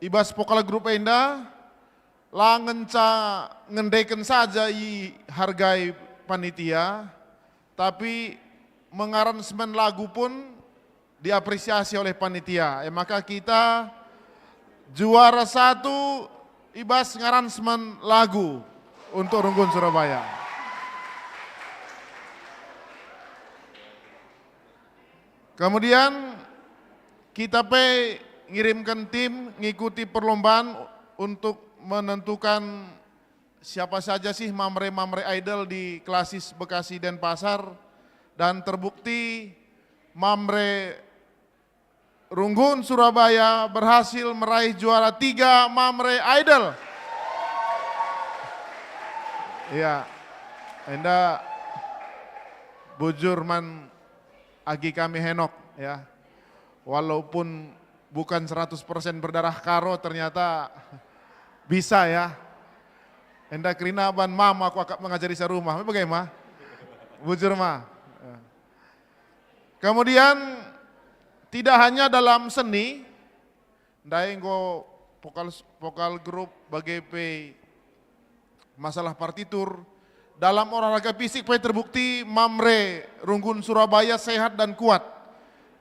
i bas vokal grup enda, la ngenca ngendeken saja ihargai panitia, tapi mengaransemen lagu pun diapresiasi oleh panitia. E maka kita juara satu i bas ngaransmen lagu untuk Runggun Surabaya. Kemudian kita pe ngirimken tim ngikuti perlombaan untuk menentukan siapa saja sih Mamre-Mamre Idol di klasis Bekasi Denpasar, dan terbukti Mamre Runggun Surabaya berhasil meraih juara tiga Mamre Idol. Ya, enda bujur man agi kami Henok, ya. Walaupun bukan seratus persen berdarah Karo, ternyata bisa, ya. Enda kerina ban mam aku akap mengajari sa rumah. Bage ma? Bujur ma? Ya. Kemudian, tidak hanya dalam seni, ndai enggo vokal, vokal grup bage pe masalah partitur. Dalam olahraga fisik pe terbukti Mamre Runggun Surabaya sehat dan kuat.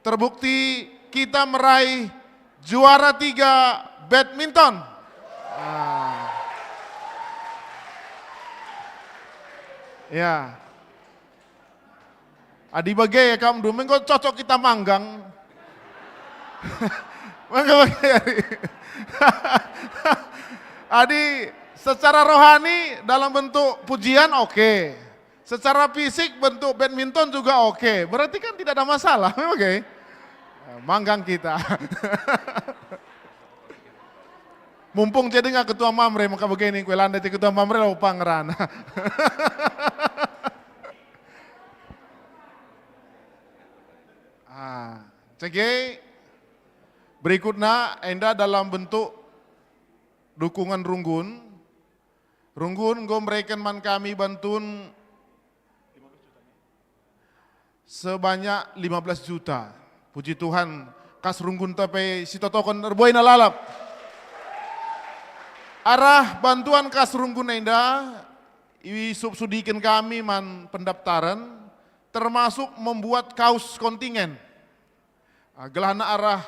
Terbukti kita meraih juara tiga badminton. Ah. Ya. Adi bage ya kam dua minggu cocok kita manggang. Manggang bage. Adi secara rohani dalam bentuk pujian oke. Secara fisik bentuk badminton juga oke. Berarti kan tidak ada masalah. Memang oke. Manggang kita. Mumpung jadi nggak ketua Mamre, maka begini, kue landai ketua Mamre lah upang ngerana. Ah, cege. Berikutna, enda dalam bentuk dukungan Runggun. Runggun enggo mereken man kami bantun sebanyak lima belas juta. Puji Tuhan, kas Runggunta pe sitotoken erbuaina lalap. Arah bantuan kas Runggun enda, isubsidiken kami man pendaptaren, termasuk membuat kaos kontingen. Ah, gelahna arah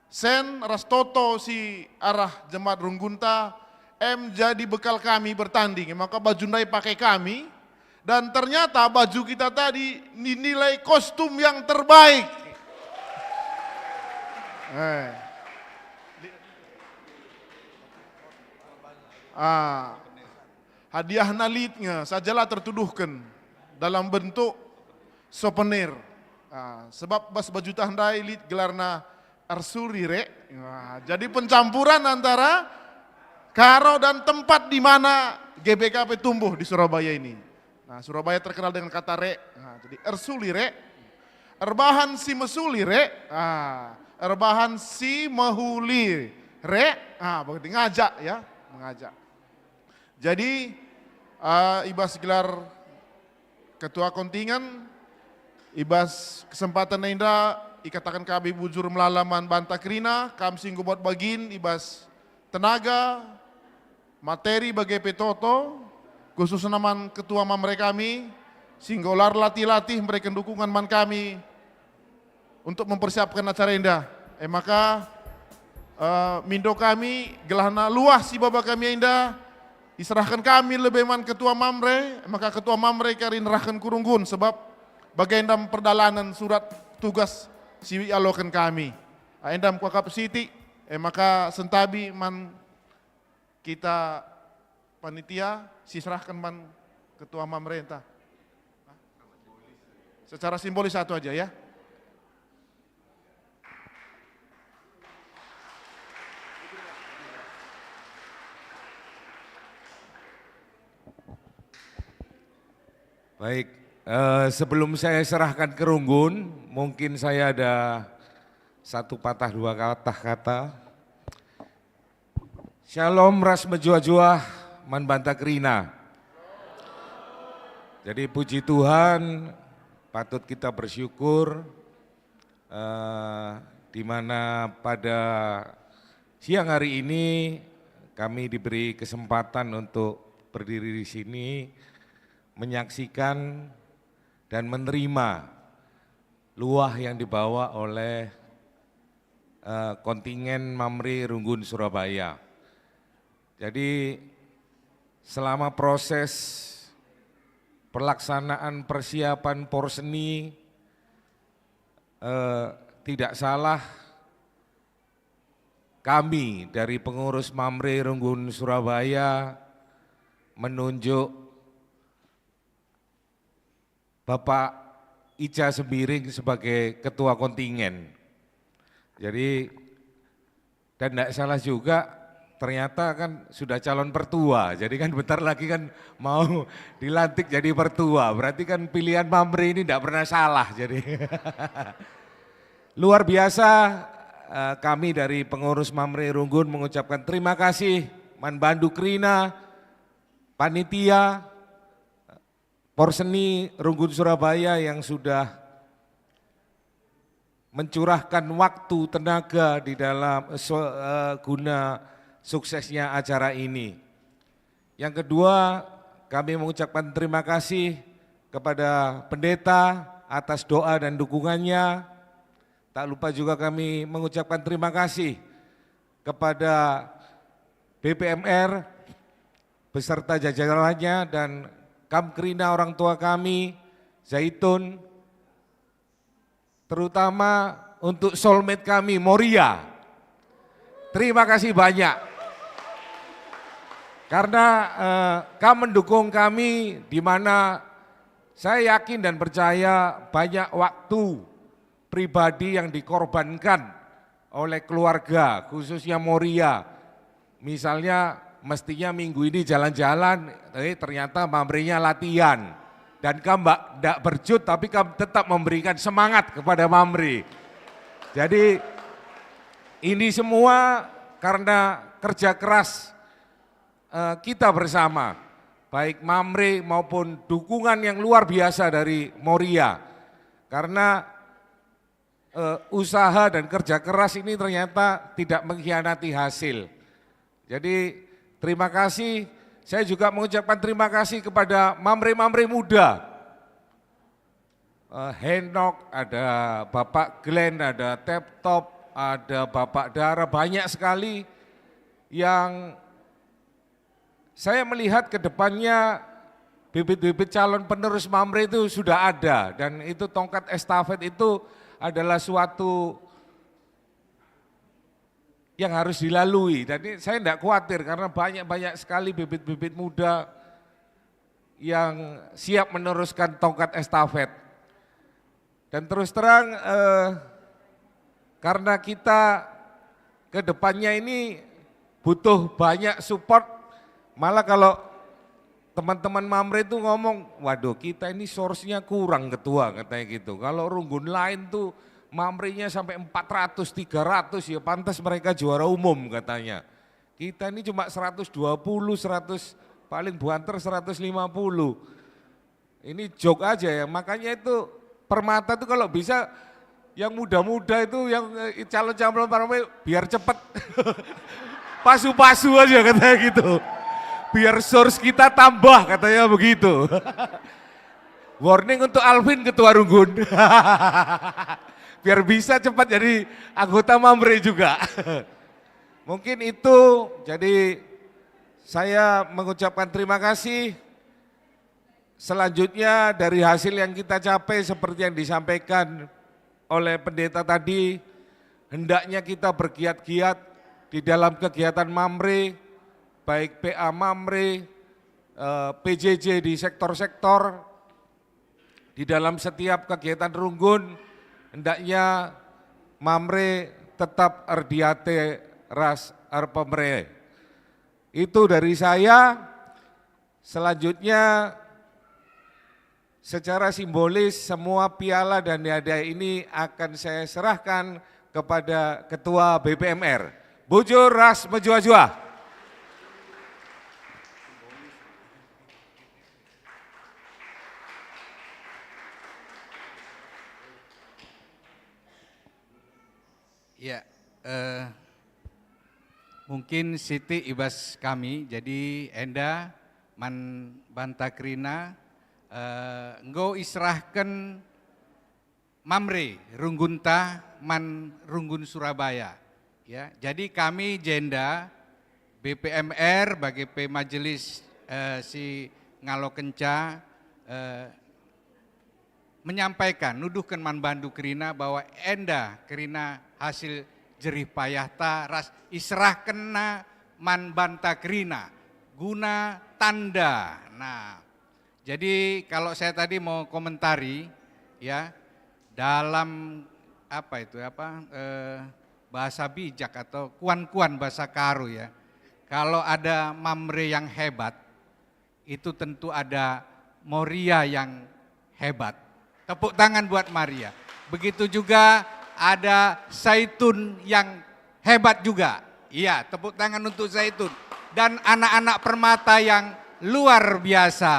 sen ras toto si arah jemaat Runggunta, em jadi bekal kami bertanding. Maka baju ndai pakai kami, dan ternyata baju kita tadi dinilai kostum yang terbaik. Eh. Ah. Hadiahna lit nge, sajalah tertuduhken dalam bentuk souvenir. Ah, sebab bas baju tah ndai lit gelarna ersuri rek. Wah, jadi pencampuran antara Karo dan tempat di mana G B K P tumbuh di Surabaya ini. Nah, Surabaya terkenal dengan kata rek. Nah, jadi ersuli rek. Erbahan si mesuli, rek. Ah, erbahan si mehuli, rek. Ah, berarti ngajak, ya, mengajak. Jadi, ah, i bas gelar ketua kontingen, i bas kesempatan enda ikataken kami bujur melala man banta kerina, kam si enggo buat bagin i bas tenaga, materi bage pe toto, khususna man ketua Mamre kami, si enggo la erlatih-latih mereken dukungan man kami untuk mempersiapkan acara enda. E maka, eh, mindo kami, gelahna luah si baba kami enda, iserahken kami lebe man ketua Mamre, e maka ketua Mamre kari nerahken ku runggun, sebab bagenda perdalanen surat tugas si ialoken kami. Ah, enda kuakap sitik, e maka sentabi man kita panitia, siserahken man ketua Mamre enta. Secara simbolis satu aja, ya. Baik, eh, sebelum saya serahkan ke runggun, mungkin saya ada satu patah dua patah kata. Shalom ras mejuah-juah man banta kerina. Jadi, puji Tuhan, patut kita bersyukur, eh, di mana pada siang hari ini kami diberi kesempatan untuk berdiri di sini, menyaksikan dan menerima luah yang dibawa oleh, eh, kontingen Mamre Runggun Surabaya. Jadi, selama proses pelaksanaan persiapan porseni, eh, tidak salah kami dari pengurus Mamre Runggun Surabaya menunjuk Bapak Ica Sembiring sebagai ketua kontingen. Jadi, dan tidak salah juga, ternyata kan sudah calon pertua. Jadi kan bentar lagi kan mau dilantik jadi pertua. Berarti kan pilihan Mamre ini tidak pernah salah. Jadi luar biasa, eh, kami dari pengurus Mamre Runggun mengucapkan terima kasih man bandu kerina, panitia, Porseni Runggun Surabaya yang sudah mencurahkan waktu, tenaga di dalam, eh, so-, eh, guna suksesnya acara ini. Yang kedua, kami mengucapkan terima kasih kepada pendeta atas doa dan dukungannya. Tak lupa juga kami mengucapkan terima kasih kepada B P M R beserta jajarannya dan kam kerina orang tua kami, Zaitun, terutama untuk soulmate kami, Moria. Terima kasih banyak. Karena, eh, kam mendukung kami di mana saya yakin dan percaya banyak waktu pribadi yang dikorbankan oleh keluarga, khususnya Moria. Misalnya, mestinya minggu ini jalan-jalan, eh, ternyata Mamrenya latihan. Dan kam, Mbak, ndak bercut, tapi kam tetap memberikan semangat kepada Mamre. Jadi, ini semua karena kerja keras, eh, kita bersama, baik Mamre maupun dukungan yang luar biasa dari Moria. Karena, eh, usaha dan kerja keras ini ternyata tidak mengkhianati hasil. Jadi, terima kasih. Saya juga mengucapkan terima kasih kepada Mamre-Mamre muda. Eh, Henok, ada Bapak Glenn, ada Teptop, ada Bapak Dara, banyak sekali yang saya melihat ke depannya bibit-bibit calon penerus Mamre itu sudah ada, dan itu tongkat estafet itu adalah suatu yang harus dilalui. Jadi saya tidak khawatir karena banyak-banyak sekali bibit-bibit muda yang siap meneruskan tongkat estafet. Dan terus terang, eh, karena kita ke depannya ini butuh banyak support, malah kalau teman-teman Mamre tuh ngomong, "Waduh, kita ini source-nya kurang, Ketua," katanya gitu. "Kalau runggun lain tuh Mamre-nya sampai empat ratus, tiga ratus, ya pantas mereka juara umum," katanya. "Kita ini cuma seratus dua puluh, seratus, paling buanter seratus lima puluh." Ini joke aja ya, makanya itu Permata tuh kalau bisa yang muda-muda itu, yang, eh, calon-calon Permata biar cepet. Pasu-pasu aja katanya gitu. Biar source kita tambah katanya begitu. Warning untuk Alvin, Ketua Runggun. Biar bisa cepat jadi anggota Mamre juga. Mungkin itu, jadi saya mengucapkan terima kasih. Selanjutnya, dari hasil yang kita capai, seperti yang disampaikan oleh pendeta tadi, hendaknya kita bergiat-giat di dalam kegiatan Mamre, baik P A Mamre, eh, P J J di sektor-sektor, di dalam setiap kegiatan runggun, hendaknya Mamre tetap erdiate ras erpemere. Itu dari saya. Selanjutnya, secara simbolis, semua piala dan hadiah ini akan saya serahkan kepada Ketua B P M R. Bujur ras mejuah-juah. Ya, eh, mungkin sitik i bas kami. Jadi enda man banta kerina, eh, enggo iserahken Mamre runggunta man Runggun Surabaya. Ya, jadi kami jenda B P M R bage pe majelis, eh, si ngalokenca, eh, menyampaikan, nuduhken man bandu kerina bahwa enda kerina hasil jerih payahta ras iserahkenna man banta kerina guna tanda. Nah, jadi kalau saya tadi mau komentari, ya, dalam apa itu, apa, eh, bahasa bijak atau kuan-kuan bahasa Karo, ya. Kalau ada Mamre yang hebat, itu tentu ada Moria yang hebat. Tepuk tangan buat Maria. Begitu juga ada Saitun yang hebat juga. Iya, tepuk tangan untuk Saitun. Dan anak-anak Permata yang luar biasa.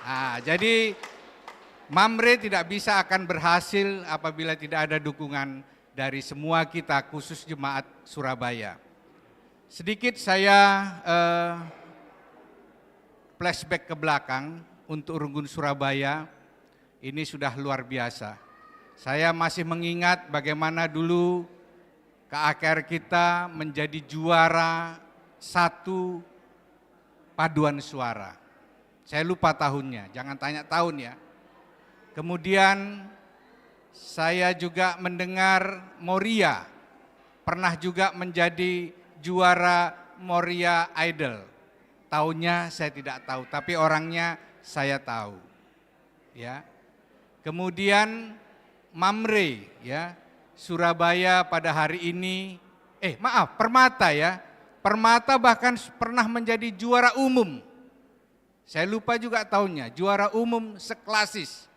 Nah, jadi Mamre tidak bisa akan berhasil apabila tidak ada dukungan dari semua kita, khusus jemaat Surabaya. Sedikit saya, eh, flashback ke belakang untuk Runggun Surabaya. Ini sudah luar biasa. Saya masih mengingat bagaimana dulu K A K R kita menjadi juara satu paduan suara. Saya lupa tahunnya, jangan tanya tahun ya. Kemudian saya juga mendengar Moria pernah juga menjadi juara Moria Idol. Tahunnya saya tidak tahu, tapi orangnya saya tahu. Ya. Kemudian Mamre, ya, Surabaya pada hari ini, eh, maaf, Permata, ya. Permata bahkan s-, pernah menjadi juara umum. Saya lupa juga tahunnya, juara umum seklasis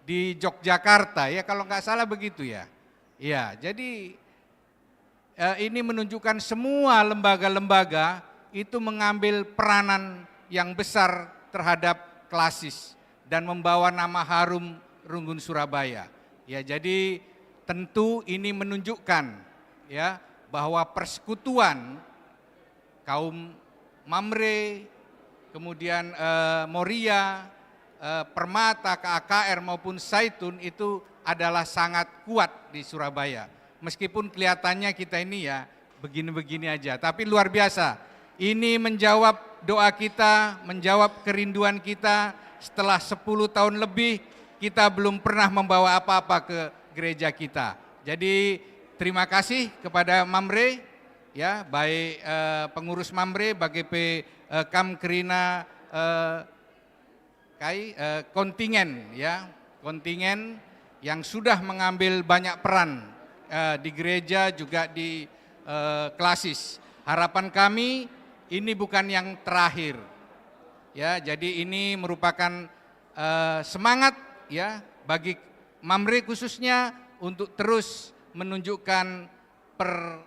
di Yogyakarta, ya, kalau nggak salah begitu, ya. Ya, jadi, eh, ini menunjukkan semua lembaga-lembaga itu mengambil peranan yang besar terhadap klasis dan membawa nama harum Runggun Surabaya. Ya, jadi tentu ini menunjukkan, ya, bahwa persekutuan kaum Mamre, kemudian, eh, Moria, eh, Permata, K A K R maupun Saitun itu adalah sangat kuat di Surabaya. Meskipun kelihatannya kita ini ya begini-begini aja, tapi luar biasa. Ini menjawab doa kita, menjawab kerinduan kita. Setelah sepuluh tahun lebih, kita belum pernah membawa apa-apa ke gereja kita. Jadi, terima kasih kepada Mamre, ya, baik, eh, pengurus Mamre, bage pe, eh, kam kerina, eh, kai, eh, kontingen, ya, kontingen yang sudah mengambil banyak peran, eh, di gereja, juga di, eh, klasis. Harapan kami, ini bukan yang terakhir. Ya, jadi ini merupakan, eh, semangat, ya, bagi Mamre khususnya untuk terus menunjukkan per-,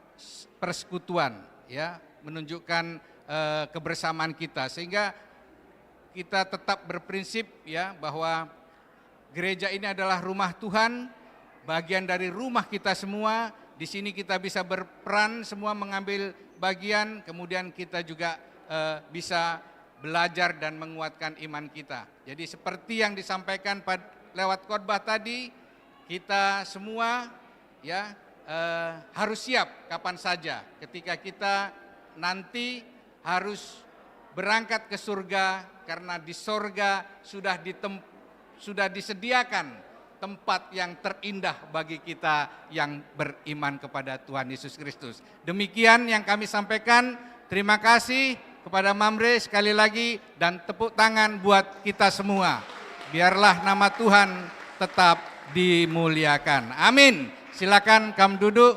persekutuan, ya, menunjukkan, eh, kebersamaan kita, sehingga kita tetap berprinsip, ya, bahwa gereja ini adalah rumah Tuhan, bagian dari rumah kita semua. Di sini kita bisa berperan semua, mengambil bagian, kemudian kita juga, eh, bisa belajar dan menguatkan iman kita. Jadi, seperti yang disampaikan pad-, lewat khotbah tadi, kita semua, ya, eh, harus siap kapan saja ketika kita nanti harus berangkat ke surga, karena di sorga sudah ditem-, sudah disediakan tempat yang terindah bagi kita yang beriman kepada Tuhan Yesus Kristus. Demikian yang kami sampaikan. Terima kasih kepada Mamre sekali lagi, dan tepuk tangan buat kita semua. Biarlah nama Tuhan tetap dimuliakan. Amin. Silakan kam duduk.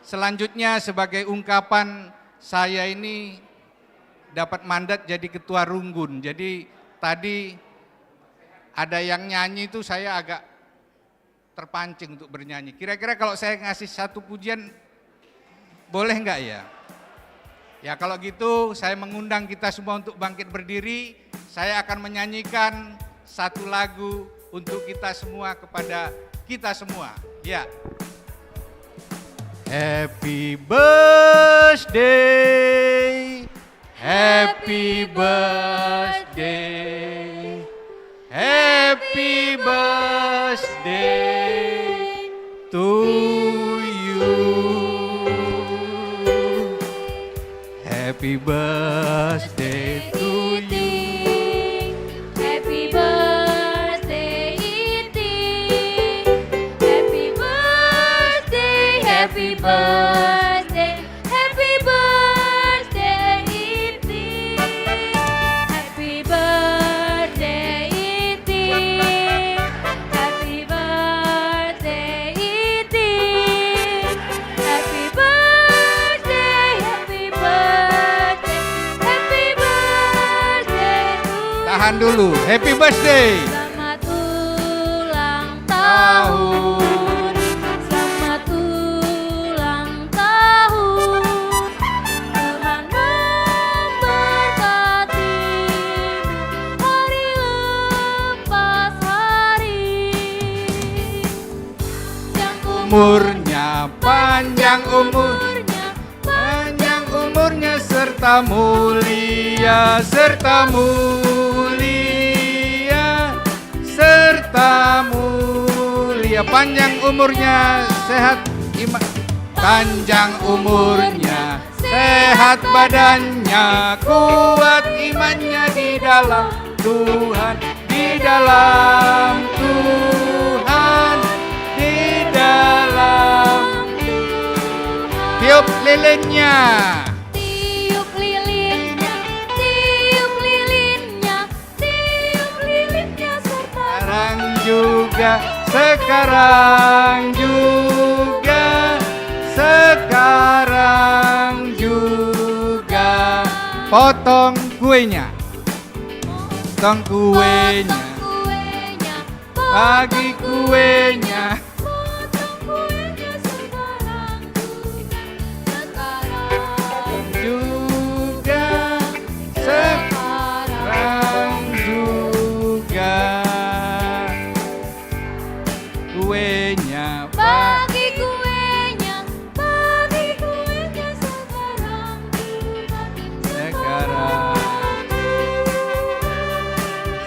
Selanjutnya, sebagai ungkapan, saya ini dapat mandat jadi ketua runggun. Jadi, tadi ada yang nyanyi itu, saya agak terpancing untuk bernyanyi. Kira-kira kalau saya ngasih satu pujian, boleh nggak ya? Ya, kalau gitu, saya mengundang kita semua untuk bangkit berdiri. Saya akan menyanyikan satu lagu untuk kita semua, kepada kita semua. Ya. Happy birthday, happy birthday, happy birthday to you. Happy birthday to you. Happy birthday, Iting. Happy birthday, happy birthday, happy birthday, Iting. Happy birthday, Iting. Happy birthday, Iting. Happy birthday, happy birthday, happy birthday to you. Tahan dulu. Happy birthday. Selamat ulang tahun. Tahun. Selamat ulang tahun. Tuhan memberkati hari lepas hari. Panjang umurnya, panjang umurnya, panjang umurnya serta mulia, serta mulia, serta mulia. Panjang umurnya, sehat ima-, panjang umurnya, sehat badannya, kuat imannya di dalam Tuhan, di dalam Tuhan, di dalam Tuhan. Tiup lilinnya. Tiup lilinnya, tiup lilinnya, tiup lilinnya serta sekarang juga, sekarang juga, sekarang juga. Potong kuenya. Potong kuenya. Potong kuenya. Bagi kuenya. Potong kuenya sekarang juga, sekarang juga, sekarang juga. Kuenya, bagi kuenya, bagi kuenya sekarang juga, sekarang juga.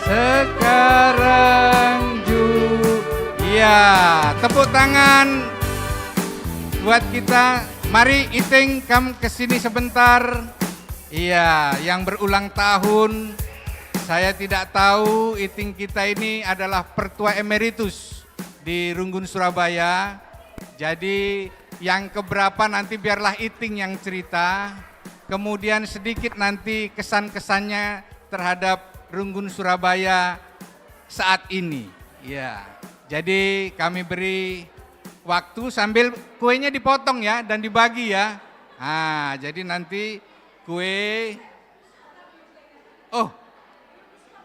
Sekarang juga. Ya, tepuk tangan buat kita. Mari, Iting, kam ke sini sebentar. Iya, yang berulang tahun, saya tidak tahu, Iting kita ini adalah pertua emeritus di Runggun Surabaya. Jadi, yang keberapa nanti biarlah Iting yang cerita. Kemudian sedikit nanti kesan-kesannya terhadap Runggun Surabaya saat ini. Ya. Jadi, kami beri waktu sambil kuenya dipotong, ya, dan dibagi, ya. Ah, jadi nanti kue, oh,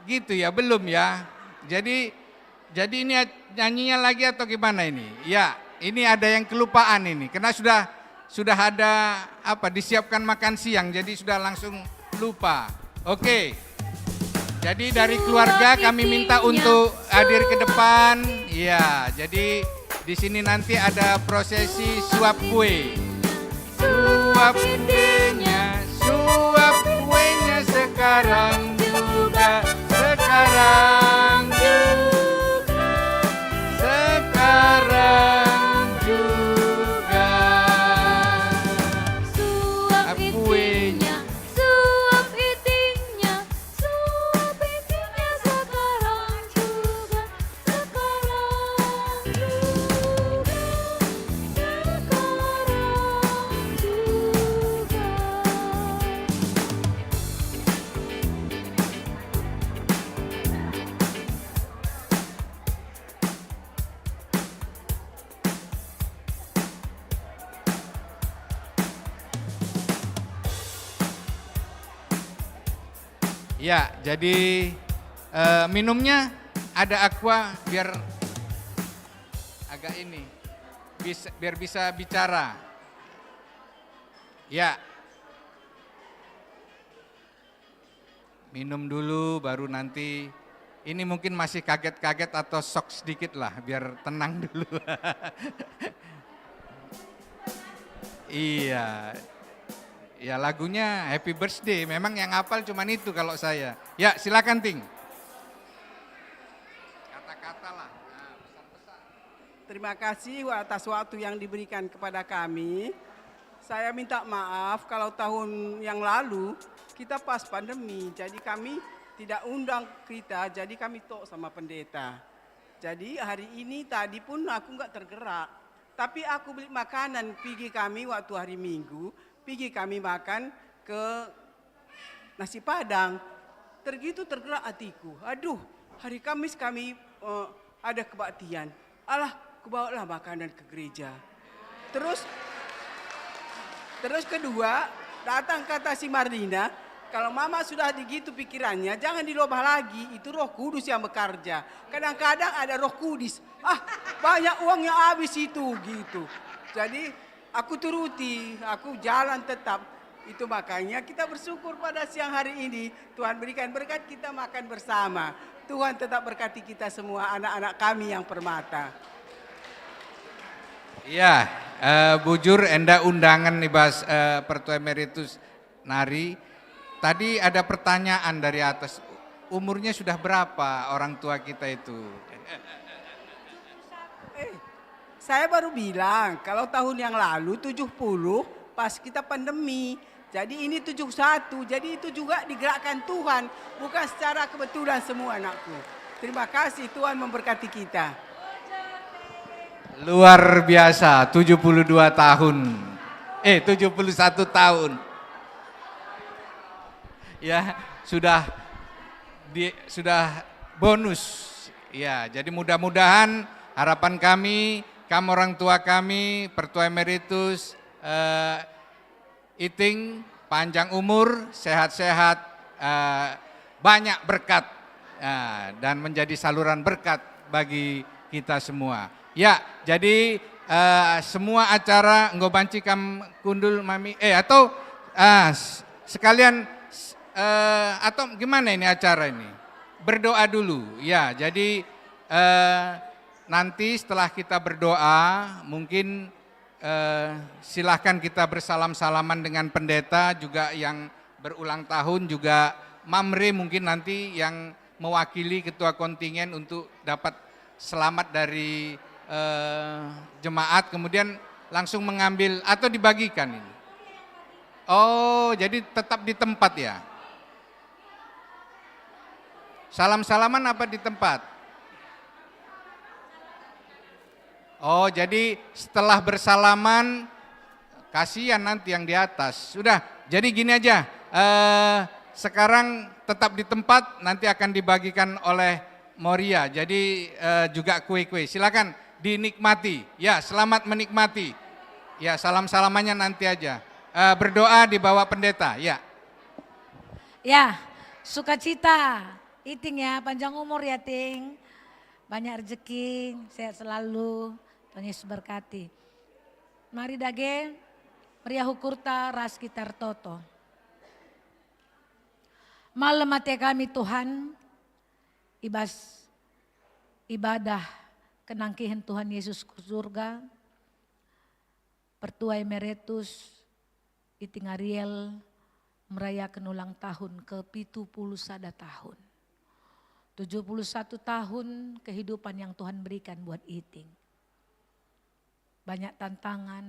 Gitu ya, belum ya. Jadi, jadi ini a-, nyanyinya lagi atau gimana ini? Ya, ini ada yang kelupaan ini. Karena sudah, sudah ada apa, disiapkan makan siang, jadi sudah langsung lupa. Oke. Jadi dari keluarga kami minta untuk hadir ke depan. Ya, jadi di sini nanti ada prosesi suap kue. Suap kuenya, suap kuenya sekarang juga, sekarang juga, sekarang juga. Suap kuenya, suap itingnya, suap itingnya sekarang juga. Sekarang juga, sekarang juga. Ya, jadi, eh, minumnya ada aqua biar agak ini, bis-, biar bisa bicara. Ya. Minum dulu, baru nanti. Ini mungkin masih kaget-kaget atau shock sedikit lah, biar tenang dulu. Iya. Ya, lagunya Happy Birthday. Memang yang hafal cuman itu kalau saya. Ya, silakan, Ting. Kata-kata lah. Nah, pesan-pesan. Terima kasih atas waktu yang diberikan kepada kami. Saya minta maaf kalau tahun yang lalu kita pas pandemi, jadi kami tidak undang kita, jadi kami tok sama pendeta. Jadi hari ini tadi pun aku nggak tergerak, tapi aku beli makanan pigi kami waktu hari Minggu, pigi kami makan ke nasi padang. Tergitu tergerak hatiku. Aduh, hari Kamis kami, eh, ada kebaktian. Alah, kubawalah makanan ke gereja. Terus, terus kedua, datang kata si Marlina, "Kalau mama sudah digitu pikirannya, jangan dilobah lagi, itu Roh Kudus yang bekerja. Kadang-kadang ada Roh Kudus." Ah, banyak uangnya habis itu, gitu. Jadi, aku turuti, aku jalan tetap. Itu makanya kita bersyukur pada siang hari ini. Tuhan berikan berkat, kita makan bersama. Tuhan tetap berkati kita semua, anak-anak kami yang permata. Ya, eh, bujur enda undangan nih, Bas, eh, Pertua Emeritus nari. Tadi ada pertanyaan dari atas, umurnya sudah berapa orang tua kita itu? Eh, saya baru bilang, kalau tahun yang lalu tujuh puluh, pas kita pandemi. Jadi ini tujuh satu, jadi itu juga digerakkan Tuhan, bukan secara kebetulan semua, anakku. Terima kasih, Tuhan memberkati kita. Luar biasa, tujuh puluh dua tahun. Eh, tujuh puluh satu tahun. Ya, sudah di, sudah bonus. Ya, jadi mudah-mudahan harapan kami, kamu orang tua kami, Pertua Emeritus, eh, Iting, panjang umur, sehat-sehat, eh, banyak berkat, eh, dan menjadi saluran berkat bagi kita semua. Ya, jadi, eh, semua acara enggo banci kam kundul, Mami, eh, atau, ah, s-, sekalian, s-, eh, atau gimana ini acara ini? Berdoa dulu. Ya, jadi, eh, nanti setelah kita berdoa, mungkin, eh, silahkan kita bersalam-salaman dengan pendeta juga yang berulang tahun, juga Mamre mungkin nanti yang mewakili ketua kontingen untuk dapat selamat dari, eh, jemaat, kemudian langsung mengambil atau dibagikan ini? Oh, jadi tetap di tempat ya? Salam-salaman apa di tempat? Oh, jadi setelah bersalaman, kasihan nanti yang di atas. Sudah, jadi gini aja, eh, sekarang tetap di tempat, nanti akan dibagikan oleh Moria. Jadi, eh, juga kue-kue. Silakan dinikmati. Ya, selamat menikmati. Ya, salam-salamannya nanti aja. Eh, berdoa dibawa pendeta, ya. Ya, sukacita Iting ya, panjang umur ya, Ting. Banyak rezeki, sehat selalu. Tuhan Yesus berkati. Mari dage, meriah ukurta ras kita ertoto. Malem ate kami, Tuhan, i bas ibadah kenangkihen Tuhan Yesus ku surga, Pertua Emeritus Iting Ariel merayaken ulang tahun ke pitu puluh sada tahun. Tujuh puluh satu tahun kehidupan yang Tuhan berikan buat Iting. Banyak tantangan,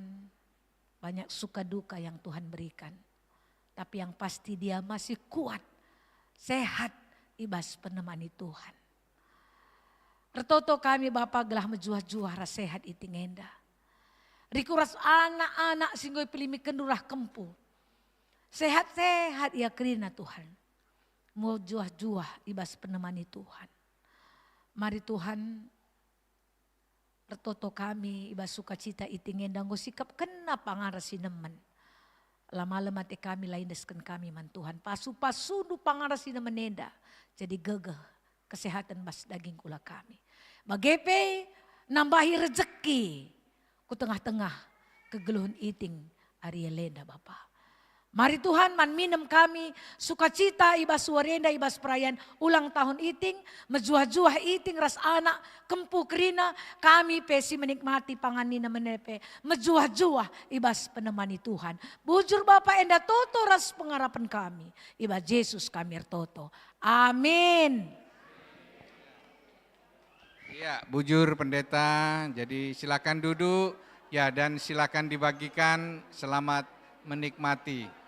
banyak suka duka yang Tuhan berikan. Tapi yang pasti dia masih kuat, sehat i bas penemani Tuhan. Ertoto kami Bapa gelah mejuah-juah ras sehat Iting enda. Riku ras anak-anak si enggo ipelimikenNdu rah kempu. Sehat-sehat ia kerina Tuhan. Mejuah-juah i bas penemani Tuhan. Mari Tuhan, ertoto kami i bas sukacita Iting enda enggo sikapkenna pangan ras sinemen. La malem ate kami, la iendesken kami man Tuhan. Pasu-pasuNdu pangan ras sinemen enda jadi gegeh kesehaten bas daging kula kami. Bage pe nambahi rejeki ku tengah-tengah kegeluhen Iting Ariel enda, Bapa. Mari Tuhan, man minem kami sukacita i bas wari enda, i bas perayaan ulang tahun Iting, mejuah-juah Iting ras anak, kempu kerina, kami pe si menikmati pangan nina mene pe, mejuah-juah i bas penemani Tuhan. Bujur Bapa enda toto ras pengarapen kami, i bas Jesus kami ertoto. Amin. Ya, bujur Pendeta, jadi silakan duduk, ya, dan silakan dibagikan. Selamat menikmati.